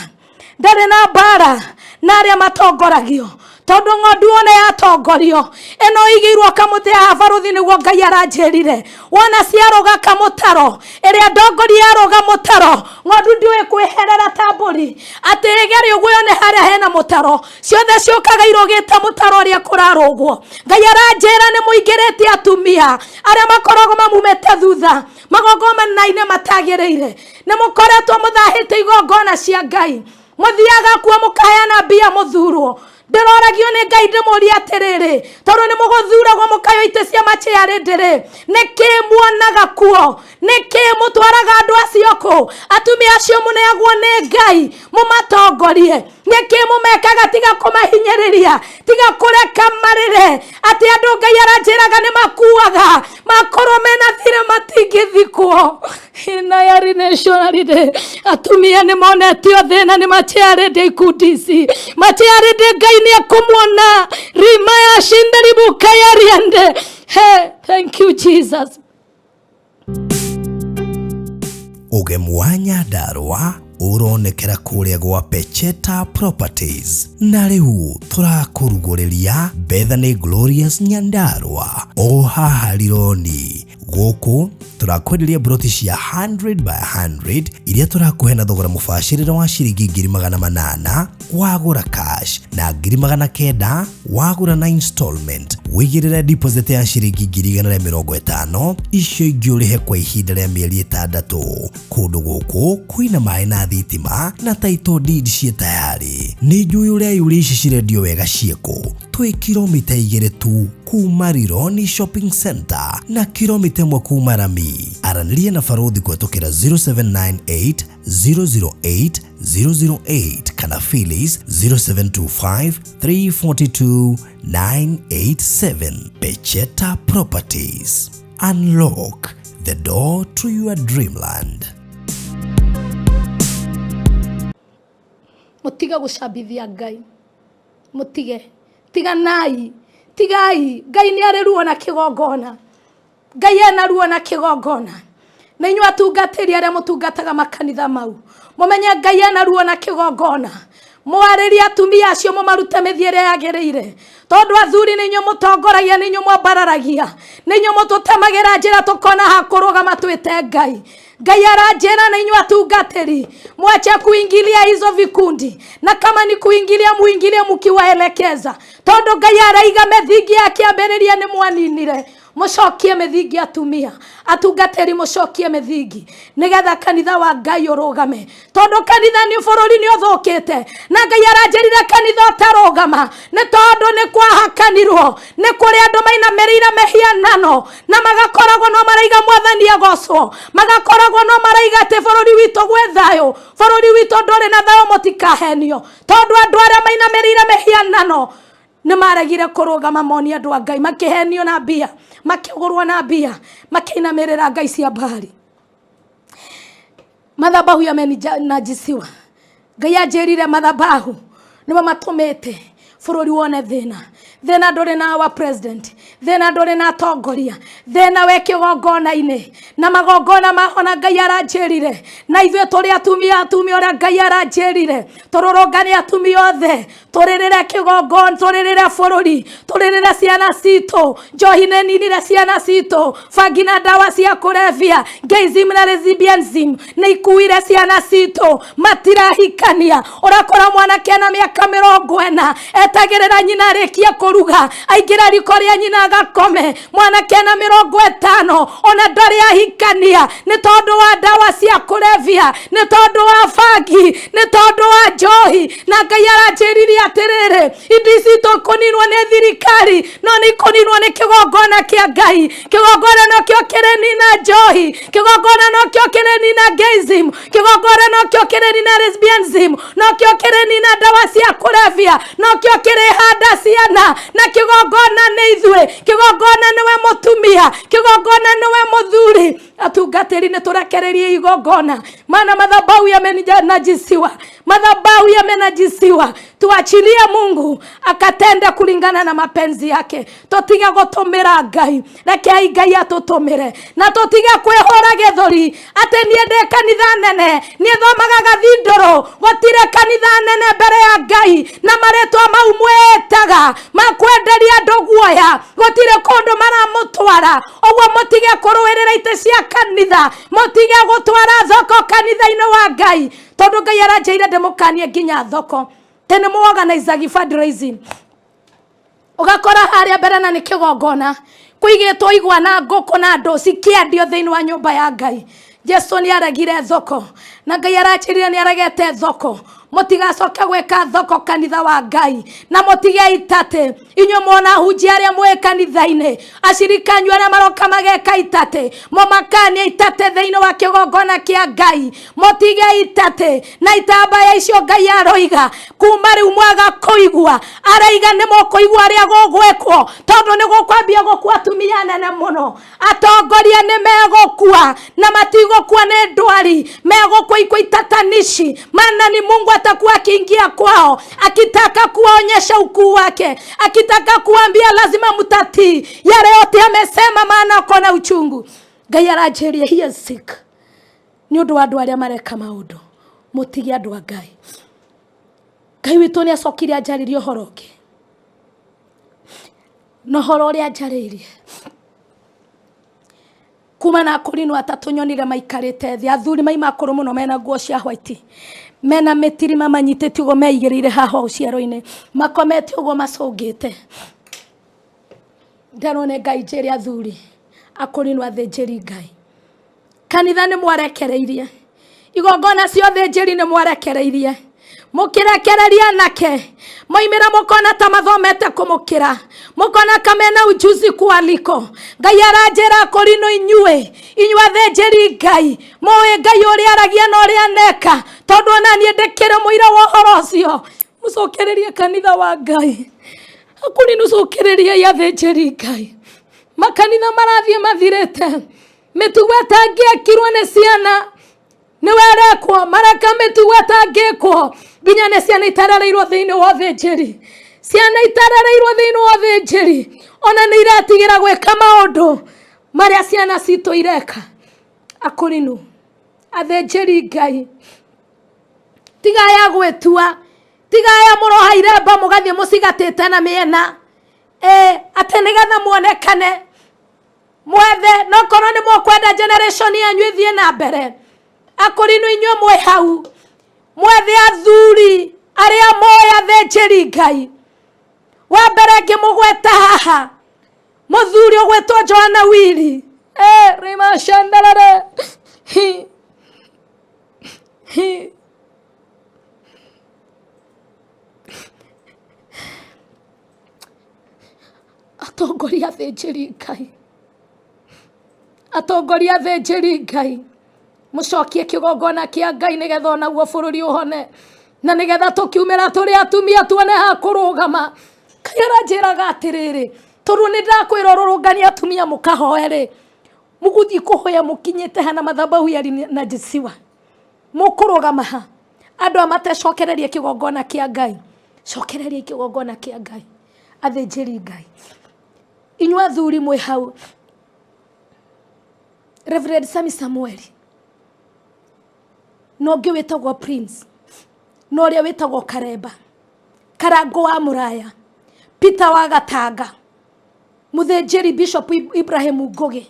ndarĩ na mbara na arĩa matongoragio, tondũ ng'ondu one yatongorio ĩno ĩigĩirwo kamũtĩ haha barũthi, nĩguo Ngai aranjĩrire. Wona ciarũga kamũtaro, ĩrĩa ndongoria yarũga mũtaro, ng'ondu ndiũĩ kwĩherera ta mbũri atĩ ĩgere ũguo yone harĩa hena mũtaro, ciothe ciũkaga irũgĩte mũtaro ũrĩa kũrarũgwo. Ngai aranjĩra nĩ mũingĩrĩte atumia arĩa makoragwo mamumĩte thutha magongona-inĩ matagĩrĩire, nĩ mũkoretwo mũthahĩte igongona cia Ngai, mũthiaga kuo mũkaheana mbia mũthurwo. Ndĩroragio nĩ Ngai ndĩmũrie atĩrĩrĩ, tondũ nĩ mũgũthuragwo mũkayo itĩ cia machairlady rĩ, nĩkĩ muonaga kuo? Nĩkĩ mũtwaraga andũ acio kũ? Atumia acio mũneagwo nĩ Ngai mũmatongorie, nĩkĩ mũmekaga? Tiga kũmahinyĩrĩria, tiga kũreka marĩre atĩ andũ Ngai aranjĩraga nĩ makuaga, makorwo mena thirĩ matingĩthikwo. Inayari nationality atumia nĩ monetio thĩna nĩ machairlady ikundi ici machairlady. Ngai nĩ ekũmuona rima ya shindaribuka yariande. Hey, thank you Jesus. Ũgemu wa Nyandarũa ũronekera kũrĩa gwa Pecheta Properties, na rĩu tũrakũrugũrĩria Bethany Glorious Nyandarũa o haha Rironi. Gũkũ tũrakwenderia broti cia 100 by 100 iria tũrakũhe na thogora mũbacĩrĩre wa ciringi 800,000 wagũra cash na 900,000 wagũra na installment. Wĩigĩrĩre deposit ya ciringi 150,000, icio ingĩ ũrĩhe kwa ihinda rĩa mĩeri 6. Kũndũ gũkũ kwĩna maĩ na thitima na title deed ciĩ tayari. Nĩ njũĩ ũreyũria ici cirendio wega ciĩkũ. Twĩ kilomita 2 tu kuma Rironi Shopping Center na kilomita 1 kuma Rami. Aranĩria na barũthi kũhetũkĩra 0798 008 008 kana Phyllis 0725 342 987. Pecheta Properties. Unlock the door to your dreamland. Mũtige gũcambithia Ngai, mũtige, tiganai, tigai. Ngai nĩ arĩ ruo na kĩgongona, Ngai ena ruo na kĩgongona. Na inyuĩ atungatĩri arĩa mũtungataga makanitha mau, mũmenye Ngai ena ruo na kĩgongona. Mwarĩrie atumia acio mũmarute mĩthiĩre yagĩrĩire, tondũ athuri nĩ inyuĩ mũtongoragia, nĩ inyuĩ mwambararagia, nĩ inyuĩ mũtũtemagĩra njĩra tũkona ha kũrũgama twĩte Ngai. Ngai aranjĩra na inyuĩ atungatĩri mwache kuingilia hizo vikundi, na kama ni kuingilia muingilie mukiwaelekeza, tondũ Ngai araiga mĩthingi ya kĩambĩrĩria nĩ mwaninire. Mũcokie mĩthingi atumia, atungatĩri mũcokie mĩthingi nĩgetha kanitha wa Ngai ũrũgame, tondũ kanitha nĩ bũrũri nĩ ũthũkĩte, na Ngai aranjĩrire kanitha ũtarũgama nĩ tondũ nĩ kwahakanirwo, nĩ kũrĩ andũ mainamĩrĩire mĩhianano na magakoragwo no maraiga mwathani agocwo, magakoragwo no maraiga atĩ bũrũri witũ gwĩ thayũ. Bũrũri witũ ndũrĩ na thayũ, mũtikahenio, tondũ andũ arĩa mainamĩrĩire mĩhianano nĩ maregire kũrũgama monie andũ a Ngai, makĩhenio na mbia, makĩgũrwo na mbia, makĩinamĩrĩra ngai cia Baali. Madhabahu yamenajisiwa. Ngai anjĩrire madhabahu nĩmo matũmĩte bũrũri wone thĩna. Thĩna ndũrĩ na wa president, thĩna ndũrĩ na atongoria, thĩna wĩ kĩgongona-inĩ na magongona mahona. Ngai aranjĩrire na ithuĩ tũrĩ atumia, atumia ũrĩa Ngai aranjĩrire tũrũrũngane atumia othe, tũrĩrĩre kĩgongona, tũrĩrĩre bũrũri, tũrĩrĩre ciana citũ. Njohi nĩ ninire ciana citũ, bangi na ndawa cia kũrebia, gayism na lesbianism nĩ ikuire ciana citũ, matirahikania. Ũrakora mwanake na mĩaka 40 etagĩrĩra nyina arĩkie kũruga, aingĩra riko rĩa nyina agakome. Mwanake na 50 ona ndarĩ ahikania nĩ tondũ wa ndawa cia kũrebia, nĩ tondũ wa bangi, nĩ tondũ wa njohi. Na Ngai aranjĩrire atĩrĩrĩ, indo ici tũkũninwo nĩ thirikari, no nĩ ikũninwo nĩ kĩgongona kĩa Ngai. Kĩgongona nokĩo kĩrĩnina njohi, kĩgongona nokĩo kĩrĩnina gayism, kĩgongona nokĩo kĩrĩnina lesbianism, nokĩo kĩrĩnina ndawa cia kũrebia, nokĩo kĩrĩhanda ciana. Na kĩgongona nĩ ithuĩ, kĩgongona nĩwe mũtumia, kĩgongona nĩwe mũthuri. Atungatĩri nĩ tũrekererie igongona, maana madhabahu yamenajisiwa, madhabahu yamenajisiwa. Tuachilie Mungu akatende kulingana na mapenzi yake. Tũtige gũtũmĩra Ngai, rekei Ngai atũtũmĩre, na tũtige kwĩhũra gĩthũri atĩ niĩ ndĩ kanitha nene, niĩ thomaga gathindũrũ. Gũtirĩ kanitha nene mbere ya Ngai, na marĩtwa mau mwĩtaga makwenderia andũ guoya, gũtirĩ kũndũ maramũtwara. Ũguo mũtige kũrũĩrĩra itĩ cia kanitha, mũtige gũtwara thoko kanitha-inĩ wa Ngai, tondũ Ngai aranjĩire ndĩmũkanie nginya thoko. Tene mũorganizagi fundraising, ũgakora harĩa mbere na nĩ kĩgongona kũigĩtwo igwa na ngũkũ na andũ cikĩendio thĩinĩ wa nyũmba ya Ngai. Jesu nĩ aregire thoko, na Ngai aranjĩrire nĩ aregete thoko. Mũtigacoke gwĩka thoko kanitha wa Ngai, na mũtige itatĩ. Inyuĩ mwona hunjia arĩa mwĩ kanitha-inĩ, acirika anyu arĩa maroka mageka itatĩ, mũmakanie itatĩ thĩinĩ wa kĩgongona kĩa Ngai. Mũtige itatĩ na itambaya icio Ngai aroiga kuma rĩu mwaga kũigua, araiga nĩ mũkũigua arĩa gũgwĩkwo, tondũ nĩ gũkwambia gũkua atumia nene mũno. Atongoria nĩ megũkua, na matigũkua nĩ ndwari, megũkua ikuo itatanishi, maana ni Mungu atakuwa akiingia kwao akitaka kuwaonyesha ukuu wake, akitaka kuambia lazima mtatii yale yote amesema, maana ako na uchungu. Ngai aranjĩria he is sick nĩ ũndũ wa andũ arĩa mareka maũndũ. Mũtige andũ a Ngai. Ngai witũ nĩ acokire anjarĩrie ũhoro ũngĩ, na ũhoro ũrĩa anjarĩirie kuma na akũrinũ atatũ nyonire maikarĩte thĩ, athuri maima akũrũ mũno, mena nguo cia white, mena mĩtirima manyitĩte ũguo, meigĩrĩire haha ũũ ciero-inĩ, makomete ũguo macũngĩte. Nderwo nĩ Ngai njĩre athuri akũrinũ athĩnjĩri Ngai, kanitha nĩ mwarekereirie, igongona cia ũthĩnjĩri nĩ mwarekereirie, mũkĩrekereria anake moimĩra mũkona ta mathomete kũmũkĩra, mũkona kamena ujuzi kualiko. Ngai aranjĩra akũrinũ inyuĩ, inyuĩ athĩnjĩri Ngai, mũĩ Ngai ũrĩa aragia na ũrĩa aneka, tondũ ona niĩ ndĩkĩrĩ mũira wa ũhoro ũcio. Mũcokererie kanitha wa Ngai, akũrinũ cokereriai athĩnjĩri Ngai. Makanitha marathiĩ mathirĩte, mĩtugo ĩtangĩekirwo nĩ ciana nĩ werekwo, mareka mĩtugo ĩtangĩkwo nginya nĩ ciana itarereirwo thĩinĩ wa ũthĩnjĩri, ciana itarereirwo thĩinĩ wa ũthĩnjĩri ona nĩ iretigĩra gwĩka maũndũ marĩa ciana citũ ireka. Akũrinũ athĩnjĩri Ngai, tiga ya gwĩtua. Tiga aya mũroha iremba mũgathiĩ mũcigatĩte na mĩena, atĩ nĩgetha muonekane. Mwethe no korwo nĩ mũkwenda generation yanyu ĩthiĩ na mbere, akũrinũ inyuĩ mwĩ hau, mwethe athuri arĩa moĩ athĩnjĩri Ngai. Wa mbere ngĩmũgweta haha, mũthuri ũgwĩtwo Joana Wili, rimacandarare hi hi. Atongoria athĩnjĩri Ngai, atongoria athĩnjĩri Ngai, mũcokie kĩgongona kĩa Ngai nĩgetha onaguo bũrũri ũhone, na nĩgetha tũkiumĩra tũrĩ atumia tuone ha kũrũgama. Ngai aranjĩraga atĩrĩrĩ, tondũ nĩ ndakwĩra ũrũrũnganie atumia mũkahoe rĩ, mũgũthiĩ kũhoya mũkinyĩte ha na madhabahu ya najisiwa, mũkũrũgama ha? Andũ aya matecokererie kĩgongona kĩa Ngai, cokererie kĩgongona kĩa Ngai. Athĩnjĩri Ngai, inyuĩ athuri mwĩ hau, Reverend Sami Samueli na ũngĩ wĩtagwo Prince, na ũrĩa wĩtagwo Karemba Karango wa Mũraya, Peter wa Gatanga, mũthĩnjĩri Bishop Ibrahim Ngugi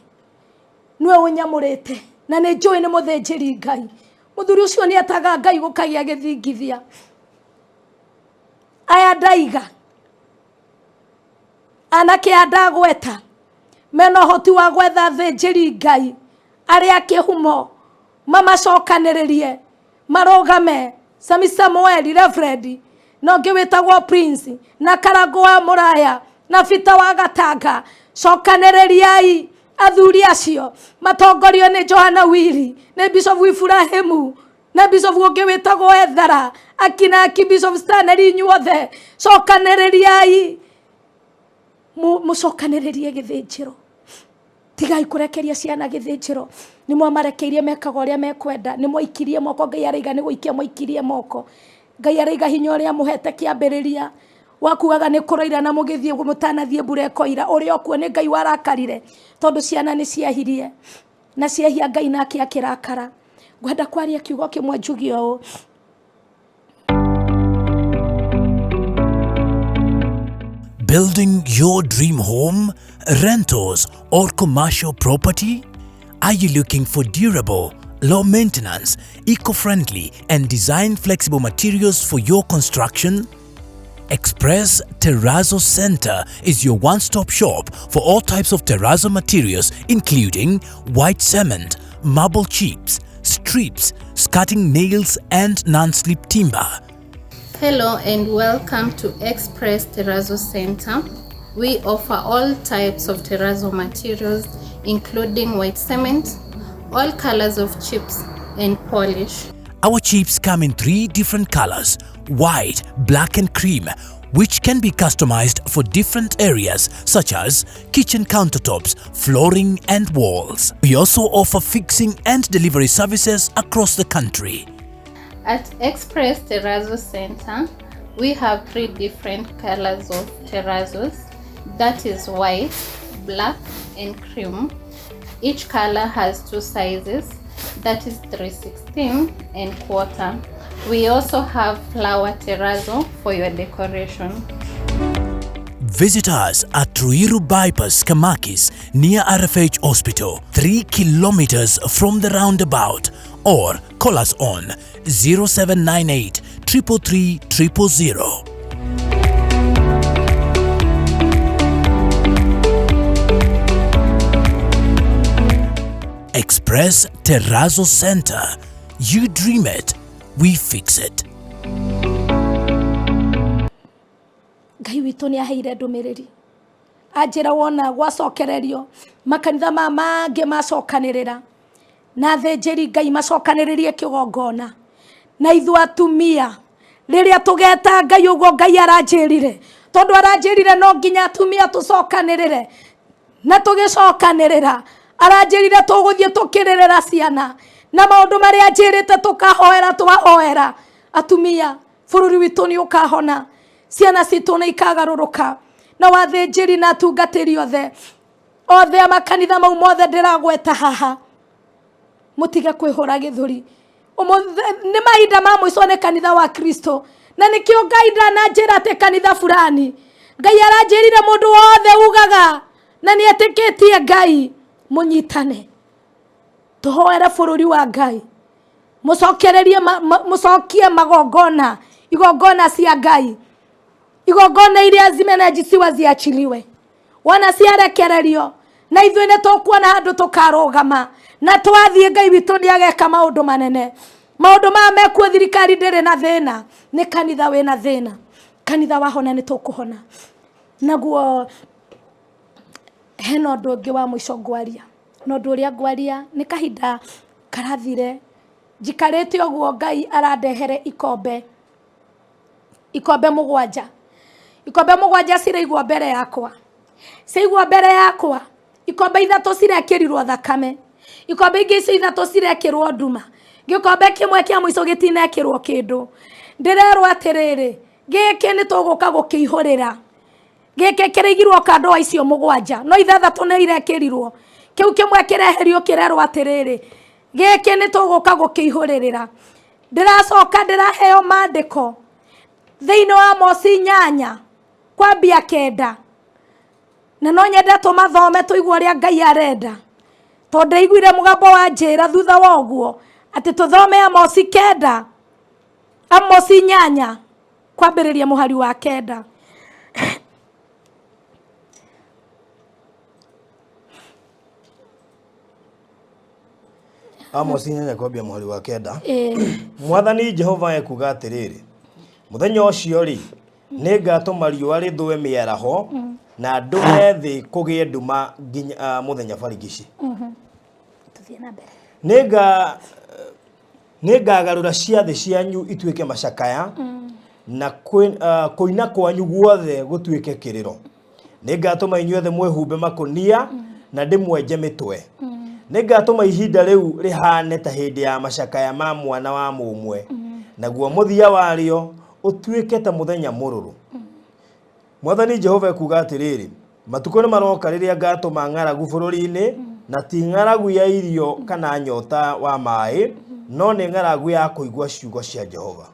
nĩwe ũnyamũrĩte, na nĩ njũĩ nĩ mũthĩnjĩri Ngai. Mũthuri ũcio nĩ etaga Ngai gũkagĩa gĩthingithia. Aya ndaiga anake aya ndagweta mena ũhoti wa gwetha athĩnjĩri Ngai arĩa kĩhumo, mamacokanĩrĩrie marũgame. Sami Samueli Reverend, na ũngĩ wĩtagwo Prince, na Karango wa Mũraya, na Peter wa Gatanga, cokanĩrĩriai athuri acio matongorio nĩ Johana Wili, nĩ Bishop Ibrahimu, na Bishop ũngĩ wĩtagwo Ethara, akina aki Bishop Stanley, inyuothe cokanĩrĩriai, mũcokanĩrĩrie gĩthĩnjĩro. Tigai kũrekeria ciana gĩthĩnjĩro. Nĩ mwamarekeirie mekaga ũrĩa mekwenda, nĩ mwaikirie moko. Ngai araiga nĩ gũikia mwaikirie moko. Ngai araiga hinya ũrĩa mũhete kĩambĩrĩria wakugaga nĩ kũroira, na mũgĩthiĩ mũtanathiĩ mbura ĩkoira. Ũrĩa ũkuo nĩ Ngai warakarire, tondũ ciana nĩ ciahirie, na ciehia Ngai nake akĩrakara. Ngwenda kwaria kiugo kĩmwe njuge ũũ. Building your dream home, rentals, or commercial property? Are you looking for durable, low maintenance, eco-friendly, and design flexible materials for your construction? Express Terrazzo Center is your one-stop shop for all types of terrazzo materials, including white cement, marble chips, strips, skirting nails, and non-slip timber. Hello and welcome to Express Terrazzo Center. We offer all types of terrazzo materials, including white cement, all colors of chips, and polish. Our chips come in 3 different colors, white, black and cream, which can be customized for different areas such as kitchen countertops, flooring and walls. We also offer fixing and delivery services across the country. At Express Terrazzo Center, we have 3 different colors of terrazzos, that is white, black and cream. Each color has 2 sizes, that is 3/16 and quarter. We also have flower terrazzo for your decoration. Visit us at Ruiru Bypass, Kamakis, near RFH Hospital, 3 kilometers from the roundabout, or call us on 0798 333 000. Express Terrazzo Center. You dream it, we fix it. Ngai witũ nĩ aheire ndũmĩrĩri, anjĩra wona gwacokererio makanitha ma mangĩ macokanĩrĩra na athĩnjĩri Ngai macokanĩrĩrie kĩgongona, na ithuĩ atumia rĩrĩa tũgeta Ngai ũguo Ngai aranjĩrire, tondũ aranjĩrire no nginya atumia tũcokanĩrĩre, na tũgĩcokanĩrĩra aranjĩrire tũgũthiĩ tũkĩrĩrĩra ciana na maũndũ marĩa anjĩrĩte tũkahoera, twahoera atumia bũrũri witũ nĩ ũkahona, ciana citũ nĩ ikagarũrũka, na wathĩnjĩri na atungatĩri othe othe a makanitha mau mothe ndĩragweta haha, mũtige kwĩhũra gĩthũri. Ũmũthĩ nĩ mahinda ma mũico nĩ kanitha wa Kristo, Na nĩkĩo Ngai ndananjĩra atĩ kanitha fulani, Ngai aranjĩrire mũndũ wothe ugaga na nĩ etĩkĩtie Ngai, mũnyitane tũhoere bũrũri wa Ngai, mũcokererie mũcokie magongona, igongona cia Ngai, igongona iria zimenajisiwa ziachiliwe, wona ciarekererio na ithuĩ nĩ tũkuona handũ tũkarũgama na twathiĩ Ngai witũ nĩ ageka maũndũ manene. Maũndũ maya mekuo thirikari ndĩrĩ na thĩna, nĩ kanitha wĩna thĩna. Kanitha wahona nĩ tũkũhona. Naguo hena ũndũ ũngĩ wa mũico ngwaria, na ũndũ ũrĩa ngwaria nĩ kahinda karathire njikarĩte ũguo Ngai arandehere ikombe, ikombe mũgwanja, ikombe mũgwanja ciraigwo mbere yakwa, ciaigwo mbere yakwa, ikombe ithatũ cirekĩrirwo thakame, ikombe ingĩ icio ithatũ cirekĩrwo nduma, gĩkombe kĩmwe kĩa mũico gĩtinekĩrwo kĩndũ. Ndĩrerwo atĩrĩrĩ, gĩkĩ nĩ tũgũka gũkĩihũrĩra, gĩkĩ kĩraigirwo kando wa icio mũgwanja, no ithathatũ nĩ irekĩrirwo, kĩu kĩmwe kĩreherio kĩrerwo atĩrĩrĩ, gĩkĩ nĩ tũgũka gũkĩihũrĩrĩra. Ndĩracoka ndĩraheo mandĩko thĩinĩ wa Amosi 8 kwambia 9, na no nyende tũmathome tũigue ũrĩa Ngai arenda, tondũ ndaiguire mũgambo wa njĩra thutha wa ũguo atĩ tũthome Amosi 9, Amosi 8 kwambĩrĩria mũhari wa 9. Amosi 8 kwambia mũhari wa 9. Mwathani Jehova ekuga atĩrĩrĩ, mũthenya ũcio rĩ, nĩngatũma riũa rĩthũe mĩaraho na ndũme thĩ kũgĩe nduma nginya mũthenya barigici. Tũthiĩ na mbere. Nĩngagarũra ciathĩ cianyu ituĩke macakaya na kũina kwanyu guothe gũtuĩke kĩrĩro. Nĩngatũma inyuothe mwĩhumbe makũnia na ndĩmwenje mĩtwe. Nĩngatũma ihinda rĩu rĩhane ta hĩndĩ ya macakaya ma mwana wa mũmwe, naguo mũthia warĩo ũtuĩke ta mũthenya mũrũrũ. Mwathani Jehova ekuga atĩrĩrĩ, matukũ nĩ maroka rĩrĩa ngatũma ng'aragu bũrũri-inĩ, na ti ng'aragu ya irio kana nyota wa maĩ, no nĩ ng'aragu ya kũigua ciugo cia Jehova.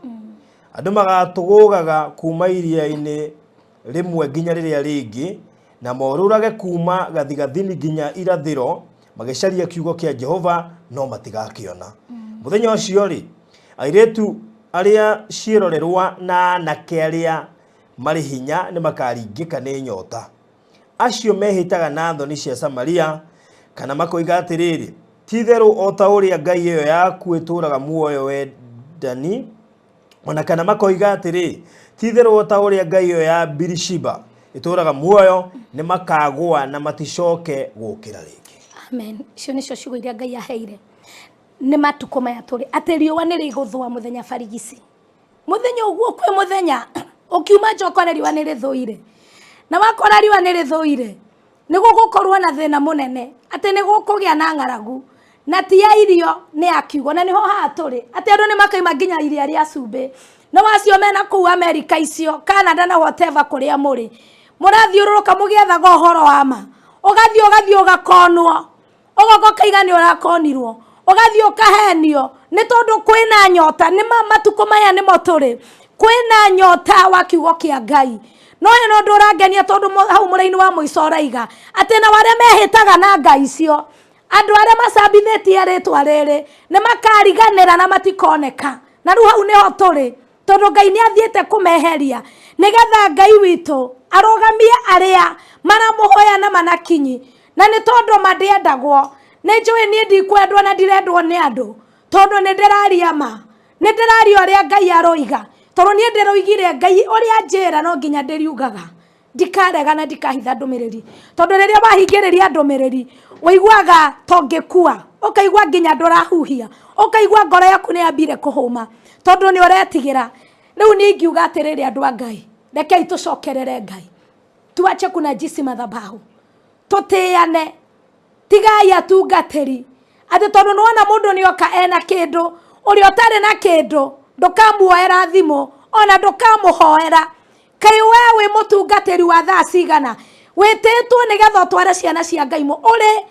Andũ magatũgũgaga kuma iria-inĩ rĩmwe nginya rĩrĩa rĩngĩ, na morũrage kuma gathigathini nginya irathĩro, magĩcaria kiugo kĩa Jehova, no matigakĩona. Mũthenya ũcio rĩ, airĩtu arĩa ciĩrorerwa na anake arĩa marĩ hinya nĩ makaringĩka nĩ nyota. Acio mehĩtaga na thoni cia Samaria, kana makoiga atĩrĩrĩ, ti-itherũ o ta ũrĩa ngai ĩyo yaku ĩtũũraga muoyo wendani, ona kana makoiga atĩrĩ, ti-itherũ o ta ũrĩa ngai ĩyo ya Birishiba ĩtũũraga muoyo, nĩ makagũa na maticoke gũũkĩra rĩngĩ. Amen. Icio nĩcio ciugo iria Ngai aheire nĩ matukũ maya tũrĩ, atĩ riũa nĩ rĩgũthũa mũthenya barigici. Mũthenya ũguo kwĩ mũthenya ũkiuma nja ũkore riũa nĩ rĩthũire, na wakora riũa nĩ rĩthũire nĩ gũgũkorwo na thĩna mũnene, atĩ nĩ gũkũgĩa na ng'aragu, na ti ya irio nĩ ya kiugo. Na nĩho haha tũrĩ, atĩ andũ nĩ makaima nginya iria rĩa cumbĩ. No acio mena kũu Amerika icio, Canada na whatever kũrĩa mũrĩ, mũrathiũrũrũka mũgĩethaga ũhoro wa ma, ũgathiĩ ũgathiĩ ũgakonwo, ũgoka ũkaiga nĩ ũrakonirwo, ũgathiĩ ũkahenio, nĩ tondũ kwĩna nyota. Nĩ matukũ maya nĩmo tũrĩ, kwĩna nyota wa kiugo kĩa Ngai. No hena ũndũ ũrangenia, tondũ hau mũraini wa mũico ũraiga atĩ nao arĩa mehĩtaga na ngai icio, andũ arĩa macambithĩtie rĩtwa rĩrĩ, nĩ makariganĩra na matikoneka. Na rĩu hau nĩho tũrĩ, tondũ Ngai nĩ athiĩte kũmeheria, nĩgetha Ngai witũ arũgamie arĩa maramũhoya na manakinyi. Na nĩ tondũ ma ndĩendagwo, nĩ njũĩ niĩ ndikwendwo na ndirendwo nĩ andũ, tondũ nĩ ndĩraria ma, nĩ ndĩraria ũrĩa Ngai aroiga, tondũ niĩ ndĩroigire Ngai ũrĩa njĩra no nginya ndĩriugaga, ndikarega na ndikahitha ndũmĩrĩri, tondũ rĩrĩa wahingĩrĩria ndũmĩrĩri ũiguaga ta ũngĩkua, ũkaigua nginya ndũrahuhia, ũkaigua ngoro yaku nĩ yambire kũhũma, tondũ nĩ ũretigĩra. Rĩu niĩ ingiuga atĩrĩrĩ, andũ a Ngai, rekei tũcokerere Ngai, tuache kunajisi madhabahu, tũtĩane, tigai atungatĩri atĩ tondũ nĩwona mũndũ nĩoka ena kĩndũ, ũrĩa ũtarĩ na kĩndũ ndũkamuoera thimũ ona ndũkamũhoera. Kaĩ we wĩ mũtungatĩri wa thaa cigana wĩtĩtwo nĩgetha ũtware ciana cia Ngai ũrĩ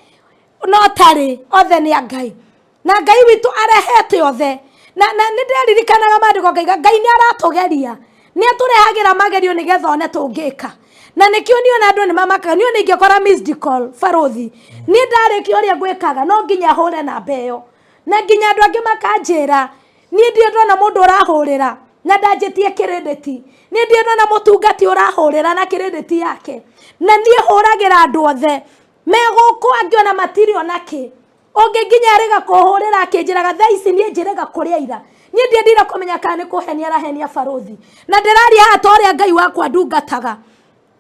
no tarĩ othe nĩ a Ngai, na Ngai witũ arehete othe. Na nĩ ndĩririkanaga maandĩko ngaiga Ngai nĩ aratũgeria, nĩ atũrehagĩra magerio nĩgetha one tũngĩka. Na nĩkĩo niĩ ona andũ nĩ mamakaga, niĩ ona ingĩkora missed call barũthi, niĩ ndarĩkia ũrĩa ngwĩkaga no nginya hũre namba ĩyo. Na nginya andũ angĩ makanjĩra, niĩ ndirĩ ndona mũndũ ũrahũrĩra na ndanjĩtie kĩrĩndĩti, niĩ ndirĩ ndona mũtungati ũrahũrĩra na kĩrĩndĩti yake. Na niĩ hũragĩra andũ othe me gũkũ, angĩ ona matirĩ ona kĩ. Ũngĩ nginya arĩga kũhũrĩra akĩnjĩraga thaa ici niĩ njĩrĩga kũrĩa ira. Niĩ ndiendire kũmenya kana nĩ kũhenia arahenia barũthi. Na ndĩraria haha ta ũrĩa Ngai wakwa ndungataga.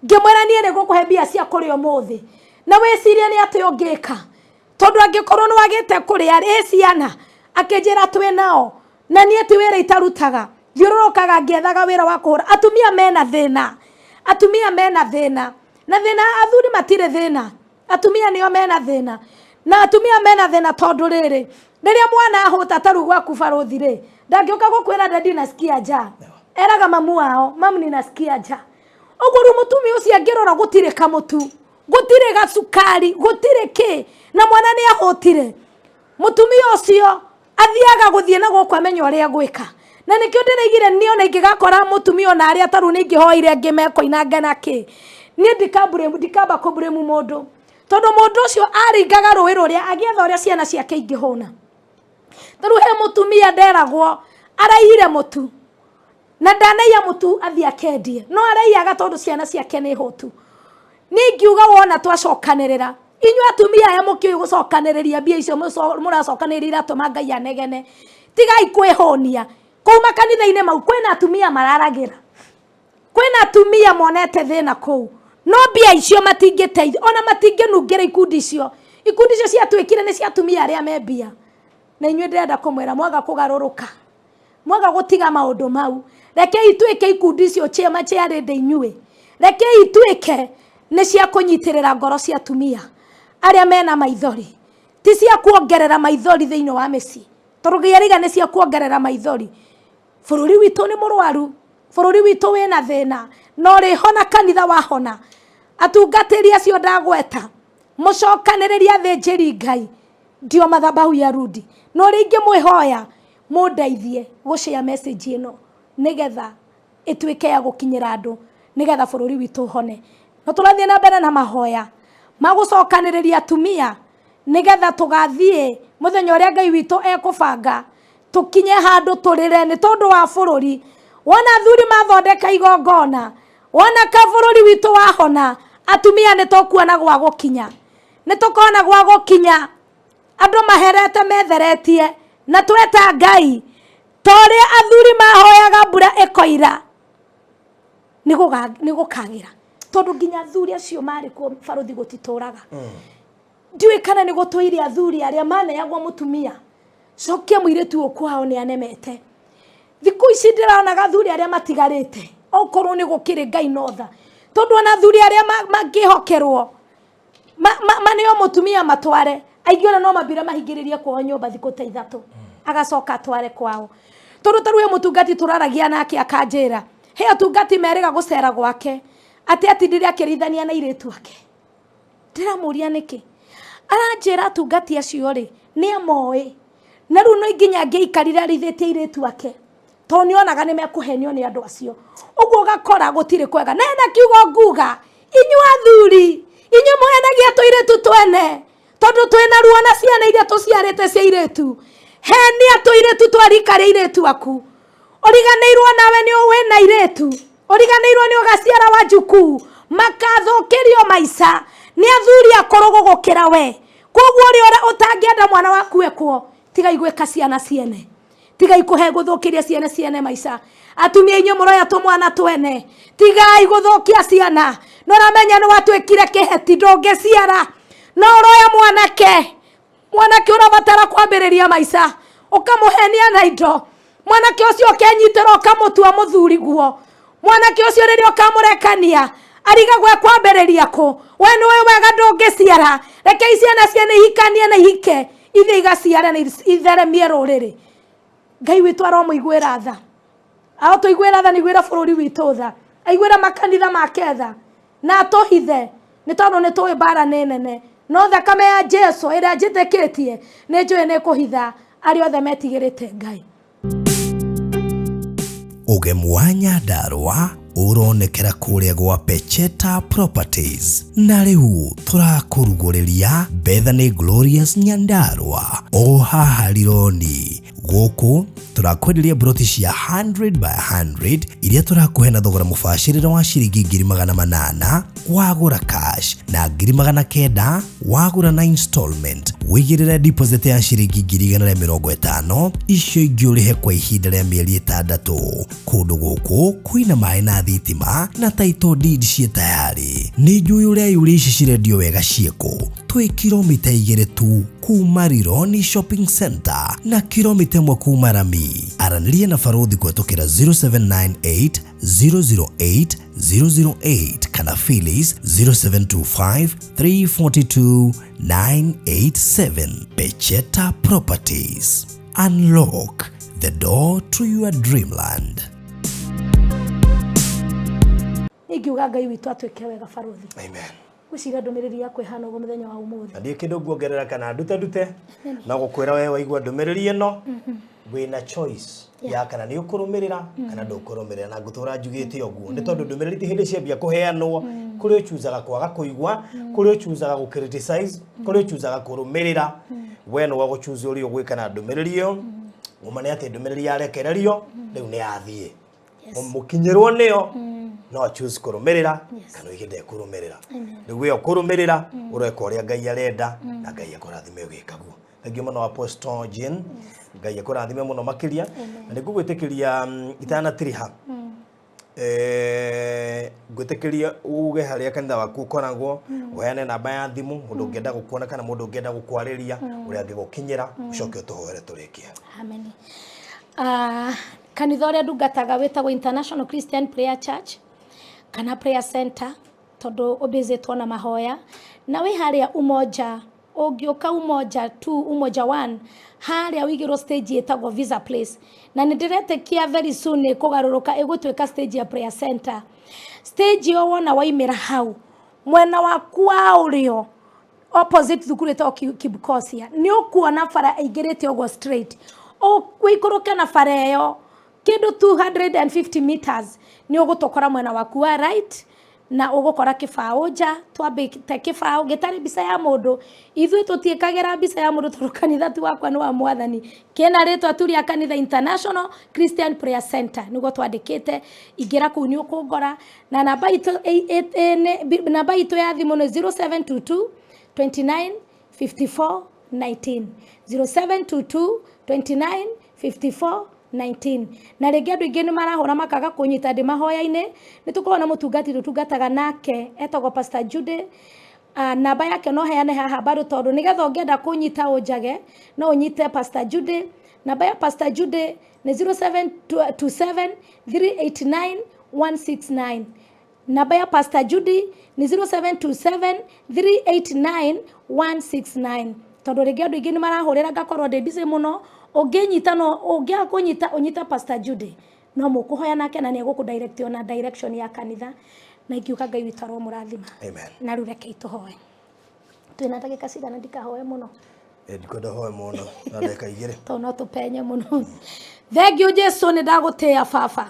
Ngĩmwĩra niĩ nĩ ngũkũhe mbia cia kũrĩa ũmũthĩ. Na wĩcirie nĩ atĩa ũngĩka. Tondũ angĩkorwo nĩ wagĩte kũrĩa ĩ ciana, akĩnjĩra twĩ nao. Na niĩ ti wĩra itarutaga. Thiũrũrũkaga ngĩethaga wĩra wa kũhũra. Atumia mena thĩna. Atumia mena thĩna. Na thĩna athuri matirĩ thĩna. Atumia nĩo mena thĩna. Na atumia mena thĩna tondũ rĩrĩ, rĩrĩa mwana ahũta ta rĩu gwaku barũthi rĩ, ndangĩũka gũkwĩra daddy nasikia njaa. Eraga mamu wao, mamu ninasikia njaa. Ũguo rĩu mũtumia ũcio angĩrora gũtirĩ kamũtu, gũtirĩ gacukari, gũtirĩ kĩ, na mwana nĩ ahũtire. Mũtumia ũcio athiaga gũthiĩ na gũkũ amenya ũrĩa gwĩka. Na nĩkĩo ndĩraigire niĩ ona ingĩgakora mũtumia ona arĩa ta rĩu nĩ ingĩhoire angĩ mekoinanga na kĩ. Niĩ ndikamba kũmburĩmu mũndũ. Tondũ mũndũ ũcio aringaga rũĩ rũrĩa agĩetha ũrĩa ciana ciake ingĩhũna. Ta rĩu he mũtumia nderagwo araiyire mũtu. Na ndanaiya mũtu athiĩ akendie. No araiyaga tondũ ciana ciake nĩ hũtu. Niĩ ingiuga wona twacokanĩrĩra, inyuĩ atumia aya mũkĩũĩ gũcokanĩrĩria mbia icio mũracokanĩrĩria iratũma Ngai anegene. Tigai kwĩhũnia. Kũu makanitha-inĩ mau kwĩna atumia mararagĩra. Kwĩna atumia monete thĩna kũu. No mbia icio matingĩteithia, ona matingĩnungĩra ikundi icio. Ikundi icio ciatuĩkire nĩ cia atumia arĩa me mbia. Na inyuĩ ndĩrenda kũmwĩra mwaga kũgarũrũka, mwaga gũtiga maũndũ mau, rekei ituĩke ikundi icio ciama cia rĩndĩ inyuĩ, rekei ituĩke nĩ cia kũnyitĩrĩra ngoro cia atumia arĩa mena maithori, ti cia kuongerera maithori thĩinĩ wa mĩciĩ, tondũ Ngai arauga nĩ cia kuongerera maithori. Bũrũri witũ nĩ mũrwaru, bũrũri witũ wĩna thĩna, na ũrĩhona kanitha wahona. Atungatĩri acio ndagweta, mũcokanĩrĩrie athĩnjĩri Ngai, ndio madhabahu ya Rudi. Na ũrĩa ingĩmwĩhoya mũndeithie gũshare message ĩno nĩgetha ĩtuĩke ya gũkinyĩra andũ, nĩgetha bũrũri witũ ũhone. Na tũrathiĩ na mbere na mahoya ma gũcokanĩrĩria atumia nĩgetha tũgathiĩ mũthenya ũrĩa Ngai witũ ekũbanga tũkinye handũ tũrĩre nĩ tondũ wa bũrũri. Wona athuri mathondeka igongona, wona ka bũrũri witũ wahona, atumia nĩ tũkuona gwa gũkinya. Nĩ tũkona gwa gũkinya. Andũ maherete metheretie na tweta Ngai ta ũrĩa athuri mahoyaga mbura ĩkoira, nĩ gũkagĩra. Tondũ nginya athuri acio marĩ kuo barũthi gũtitũraga. Ndiũĩ kana nĩ gũtũire athuri arĩa maneagwo mũtumia, cokia mũirĩtu ũyũ kwao nĩ anemete. Thikũ ici ndĩronaga athuri arĩa matigarĩte, okorwo nĩ gũkĩrĩ Ngai no tha. Tondũ ona athuri arĩa mangĩhokerwo maneo mũtumia matware, aingĩ ona no mambire mahingĩrĩrie kwao nyũmba thikũ ta ithatũ, agacoka atware kwao. Tondũ ta rĩu he mũtungati tũraragia nake akanjĩra, he atungati merĩga gũcera gwake, atĩ atindire akĩrĩithania na airĩtu ake. Ndĩramũria nĩkĩ? Aranjĩra atungati acio rĩ, nĩ amoĩ. Na rĩu no nginya angĩaikarire arĩithĩtie airĩtu ake, tondũ nĩ onaga nĩ mekũhenio nĩ andũ acio. Ũguo ũgakora gũtirĩ kwega. Na hena kiugo nguga, inyuĩ athuri, inyuĩ mũhenagia tũirĩtu twene, tondũ twĩna ruo na ciana iria tũciarĩte cia airĩtu. Henia tũirĩtu twa rika rĩa airĩtu aku. Ũriganĩirwo nawe nĩ wĩna airĩtu, ũriganĩirwo nĩ ũgaciara wajukuu, makathũkĩrio maica nĩ athuri akũrũ gũgũkĩra we. Koguo ũrĩa ũtangĩenda mwana waku ekwo, tigai gwĩka ciana ciene. Tigai kũhe gũthũkĩria ciana ciene maica. Atumia inyuĩ mũroya tũmwana twene, tigai gũthũkia ciana. No ũramenya nĩ watuĩkire kĩheti, ndũngĩciara. No ũroya mwanake, mwanake ũrabatara kwambĩrĩria maica, ũkamũhenia na indo. Mwanake ũcio ũkenyitĩra ũkamũtua mũthuri guo. Mwanake ũcio rĩrĩa ũkamũrekania, arigagwo ekwambĩrĩria kũ. We nĩ ũĩ wega ndũngĩciara. Reke ciana ciene ihikanie na ihike, ithiĩ igaciare na itheremie rũrĩrĩ. Ngai witũ aromũiguĩra tha. Arotũiguĩra tha na aiguĩre bũrũri witũ tha. Aiguĩre makanitha make tha. Na atũhithe, nĩ tondũ nĩ tũĩ mbara nĩ nene. No thakame ya Jesu ĩrĩa njĩtĩkĩtie, nĩ njũĩ nĩ ĩkũhitha arĩa othe metigĩrĩte Ngai. Ũgemu wa Nyandarũa ũronekera kũrĩa gwa Pecheta Properties. Na rĩu tũrakũrugũrĩria Bethany Glorious Nyandarũa o haha Rironi. Gũkũ tũrakwenderia broti cia 100 by 100 iria tũrakũhe na thogora mũbacĩrĩre wa ciringi 800,000 wagũra cash na 900,000 wagũra na installment. Wĩigĩrĩre deposit ya ciringi 150,000, icio ingĩ ũrĩhe kwa ihinda rĩa mĩeri 6. Kũndũ gũkũ kwĩna maĩ na thitima na title deed ciĩ tayari. Nĩ njũĩ ũrĩa yũria ici cirendio wega ciĩkũ. Twĩ kilomita 2 tu kuma Rironi Shopping Center na kilomita 1 kuma Rami. Aranĩria na Barũthi kũhetũkĩra 0798 008 008 kana Phyllis 0725 342 987. Pecheta Properties. Unlock the door to your dreamland. Ingiuga Ngai witũ atwĩke wega Barũthi. Amen. Gwĩciria ndũmĩrĩri yakwa ĩhana ũguo mũthenya wa ũmũthĩ. Na ndiĩ kĩndũ nguongerera kana ndute ndute, no gũkwĩra we waigua ndũmĩrĩri ĩno wĩna choice ya kana nĩ ũkũrũmĩrĩra kana ndũkũrũmĩrĩra, na ngũtũra njugĩte ũguo nĩ tondũ ndũmĩrĩri ti hĩndĩ ciambia kũheanwo. Kũrĩ ũchuzaga kwaga kũigua, kũrĩ ũchuzaga gũ criticize, kũrĩ ũchuzaga kũrũmĩrĩra. We nĩwe ũgũchuza ũrĩa ũgwĩka na ndũmĩrĩri ĩyo. Ũma nĩ atĩ ndũmĩrĩri yarekererio rĩu nĩ yathiĩ, mũkinyĩrwo nĩyo, no choose kũrũmĩrĩra kana ũige ndekũrũmĩrĩra. Rĩu we ũkũrũmĩrĩra ũreka ũrĩa Ngai arenda, na Ngai akũrathime ũgĩka guo. Thank you mũno Apostle Jane, Ngai akũrathime mũno makĩria. Na nĩ ngũgwĩtĩkĩria itanatiriha, ngwĩtĩkĩria uge harĩa kanitha waku ũkoragwo, ũheane namba ya thimũ mũndũ ũngĩenda gũkuona kana mũndũ ũngĩenda gũkwarĩria ũrĩa angĩgũkinyĩra, ũcoke ũtũhoere tũrĩkie. Amen. Kanitha ũrĩa ndungataga wĩtagwo International Christian Prayer Church kana Prayer Center, tondũ ũbĩzĩtwo na mahoya, na wĩ harĩa Umoja. Ũngĩũka Umoja 2, Umoja 1, harĩa ũigĩrwo stage ĩtagwo Visa Place, na nĩ ndĩretĩkia very soon nĩ ĩkũgarũrũka ĩgũtuĩka stage ya Prayer Center. Stage ĩyo wona waimĩra hau mwena waku wa ũrĩo, opposite thukuru ĩtagwo Kibkosia, nĩ ũkuona bara ĩingĩrĩte ũguo straight. Ũikũrũke na bara ĩyo kĩndũ 250 meters, nĩ ũgũtũkora mwena waku wa right, na ũgũkora kĩbaũ nja twambĩte, kĩbaũ gĩtarĩ mbica ya mũndũ. Ithuĩ tũtiĩkagĩra mbica ya mũndũ tondũ kanitha ti wakwa, nĩ wa Mwathani. Kĩna rĩtwa tu rĩa kanitha, International Christian Prayer Center, nĩguo twandĩkĩte. Ingĩra kũu nĩ ũkũngora, na namba itũ namba itũ ya thimũ nĩ 0722 29 54 19, 0722 29 54 19. Na rĩngĩ andũ aingĩ nĩ marahũra makaga kũnyita ndĩ mahoya-inĩ. Nĩ tũkoragwo na mũtungati tũtungataga nake etagwo Pastor Jude. Namba yake no heane haha bado, tondũ nĩgetha ũngĩenda kũnyita ũnjage no ũnyite Pastor Jude. Namba ya Pastor Jude nĩ 0727 389 169. Namba ya Pastor Judy nĩ 0727 389 169, tondũ rĩngĩ andũ aingĩ nĩ marahũrĩra ngakorwo ndĩ busy mũno. Ũngĩnyita, no ũngĩaga kũnyita, ũnyita Pastor Judy, no mũkũhoya nake na nĩ egũkũ direct ona direction ya kanitha. Na ingiuga Ngai witũ aromũrathima. Amen. Na rĩu reke itũhoe. Twĩna ndagĩka cigana? Ndikahoe mũno. Ndikwenda hoe mũno, na ndagĩka 2. Tondũ no tũpenye mũno. Thank you Jesu, nĩ ndagũtĩĩa Baba,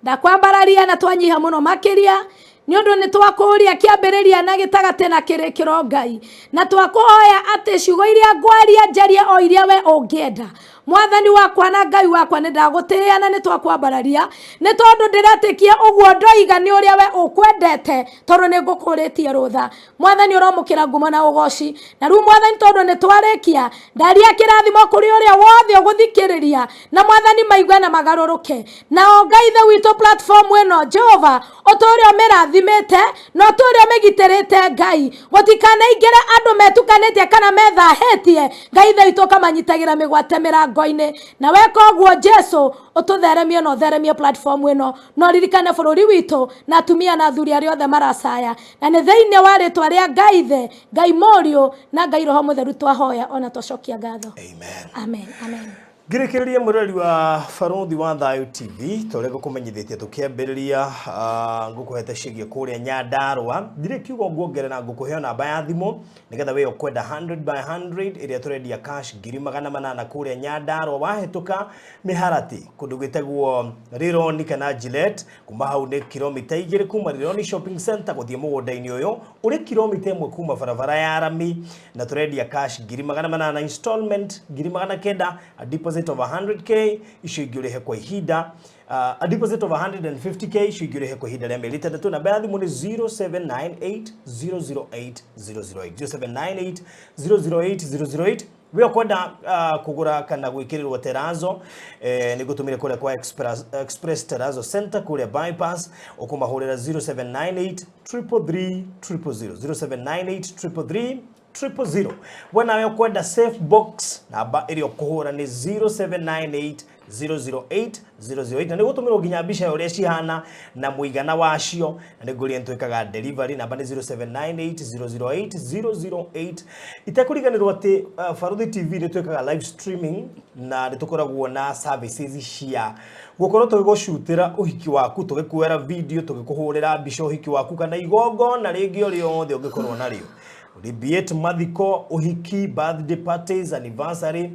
ndakwambararia na twanyiha mũno makĩria, nĩ ũndũ nĩ twakũria kĩambĩrĩria na gĩtagatĩ na kĩrĩkĩro Ngai, na twakũhoya atĩ ciugo iria ngwaria njarie o iria we ũngĩenda. Mwathani wakwa na Ngai wakwa, nĩ ndagũtĩĩa na nĩ twakwambararia, nĩ tondũ ndĩretĩkia ũguo ndoiga nĩ ũrĩa we ũkwendete, tondũ nĩ ngũkũrĩtie rũtha. Mwathani, ũromũkĩra ngumo na ũgoci. Na rĩu Mwathani, tondũ nĩ twarĩkia, ndaria kĩrathimo kũrĩ ũrĩa wothe ũgũthikĩrĩria, na Mwathani maigue na magarũrũke. Nao Ngai Ithe witũ, platform ĩno Jehova ũtũre ũmĩrathimĩte na ũtũre ũmĩgitĩrĩte. Ngai, gũtikanaingĩre andũ metukanĩtie kana methahĩtie. Ngai Ithe witũ, ũkamanyitagĩra mĩgwate mĩrango-inĩ, na weka ũguo Jesu, ũtũtheremie na ũtheremie platform ĩno, na ũririkane bũrũri witũ na atumia na athuri arĩa othe maracaya. Na nĩ thĩinĩ wa rĩtwa rĩa Ngai Ithe, Ngai Mũriũ na Ngai Roho Mũtheru twahoya ona twacokia ngatho. Amen. Amen, amen. Ngĩrĩkĩrĩria mwĩroreri wa Barũthi wa Thayũ TV, ta ũrĩa ngũkũmenyithĩtie tũkĩambĩrĩria, ngũkũhete ciĩgiĩ kũrĩa Nyandarũa. Ndirĩ kiugo nguongerera, ngũkũheo namba ya thimũ nĩgetha we ũkwenda 100 by 100 ĩrĩa tũrendia cash 800,000 kũrĩa Nyandarũa. Wahĩtũka Mĩharati kũndũ gwĩtagwo Rironi kana Gillette, kuma hau nĩ kilomita 2 kuma Rironi Shopping Center gũthiĩ mũgũnda-inĩ ũyũ ũrĩ kilomita 1 kuma barabara ya rami, na tũrendia cash 800,000, installment 900,000, a deposit of 100K, icio ingĩ ũrĩhe kwa ihinda, a deposit of 150K, icio ingĩ ũrĩhe kwa ihinda rĩa mĩeri 6. Namba ya thimũ nĩ 0798 008 008, 0798 008 008. We ũkwenda kũgũra kana gwĩkĩrĩrwo terrazzo, nĩ ngũtũmire kũrĩa kwa Express Terrazzo Center kũrĩa Bypass. Ũkũmahũrĩra 0798 333 000, 0798 333 000. We nawe ũkwenda safe box, namba ĩrĩa ũkũhũra nĩ 0798 008 008, na nĩ gũtũmĩrwo nginya mbica ya ũrĩa cihana na mũigana wacio, na nĩ ngũria nĩtwĩkaga delivery. Namba nĩ 0798 008 008. Itekũriganĩrwo atĩ Barũthi TV nĩ twĩkaga live streaming na nĩ tũkoragwo na services cia gũkorwo tũgĩgũcutĩra ũhiki waku, tũgĩkuoera video, tũgĩkũhũrĩra mbica ũhiki waku kana igongona rĩngĩ o rĩothe ũngĩkorwo narĩo, be it mathiko, ũhiki, birthday parties, anniversary,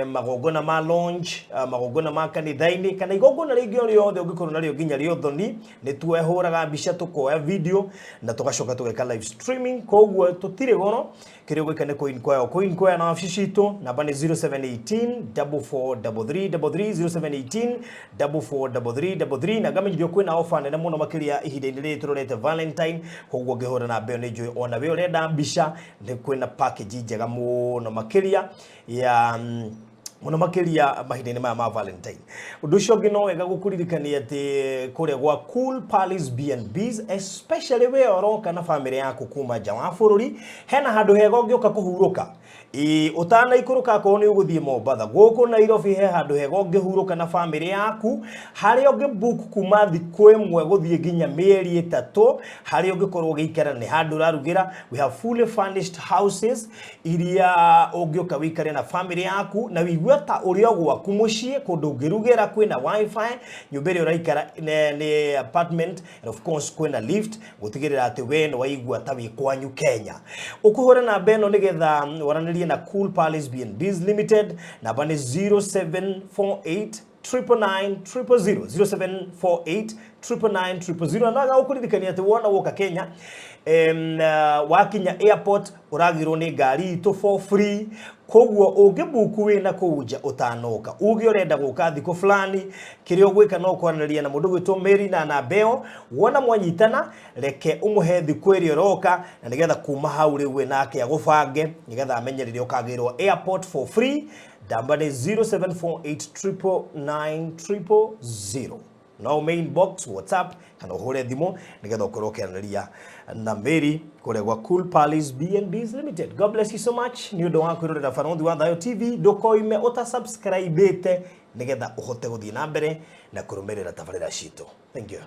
magongona ma launch, magongona ma kanitha-inĩ kana igongona rĩngĩ o rĩothe ũngĩkorwo narĩo nginya rĩa ũthoni, nĩ twehũraga mbica, tũkoya video na tũgacoka tũgeka live streaming. Koguo tũtirĩ goro, kĩrĩa ũgwĩka nĩ kũ-inquire, kũ-inquire na wabici citũ. Namba nĩ 0718 4433 33, 0718 443333. Na ngamenyithio kwĩna offer nene mũno makĩria ihinda-inĩ rĩrĩ tũrorete Valentine. Koguo ngĩhũra namba ĩyo, nĩ njũĩ ona we ũrenda mbica nĩ kwĩna package njega mũno makĩria ya mũno makĩria mahinda-inĩ maya ma Valentine. Ũndũ ũcio ũngĩ, no wega gũkũririkania atĩ kũrĩa gwa Cool Palace B&Bs, especially we ũroka na famĩlĩ yaku kuma nja wa bũrũri, hena handũ hega ũngĩũka kũhurũka. Ĩ ũtanaikũrũka akorwo nĩ ũgũthiĩ Mombatha, gũkũ Nairobi he handũ hega ũngĩhurũka na famĩlĩ yaku, harĩa ũngĩ book kuma thikũ 1 gũthiĩ nginya mĩeri 3, harĩa ũngĩkorwo ũgĩikara, nĩ handũ ũrarugĩra. We have fully furnished houses iria ũngĩũka wĩikare na famĩlĩ yaku na wĩigue ta ũrĩ o gwaku mũciĩ, kũndũ ũngĩrugĩra, kwĩna WiFi, nyũmba ĩrĩa ũraikara nĩ apartment, and of course kwĩna lift gũtigĩrĩra atĩ we nĩ waigua ta wĩ kwanyu Kenya. Ũkũhũra namba ĩno nĩgetha waranĩrie na Cool Palace B&Bs Limited. Namba nĩ 0748 999 000, 0748 999 000. Na gũkũririkania atĩ wona woka Kenya, wakinya airport ũragĩrwo nĩ ngari itũ for free. Koguo ũngĩbuku wĩna kũu nja ũtanoka, uge ũrenda gũka thikũ fulani, kĩrĩa ũgwĩka no kwaranĩria na mũndũ gwĩtwo Mary na namba ĩyo. Wona mwanyitana, reke ũmũhe thikũ ĩrĩa ũroka, na nĩgetha kuma hau rĩu we nake agũbange nĩgetha amenye rĩrĩa ũkagĩrwo airport for free. Namba nĩ 0748 999 000. No main box, WhatsApp kana ũhũre thimũ nĩgetha ũkorwo ũkĩaranĩria na Mary kũrĩa gwa Cool Palace B&Bs Limited. God bless you so much nĩ ũndũ wa kwĩrorera Barũthi wa Thayũ TV. Ndũkoime ũtasubscribĩte nĩgetha ũhote gũthiĩ na mbere na kũrũmĩrĩra tabarĩra citũ. Thank you.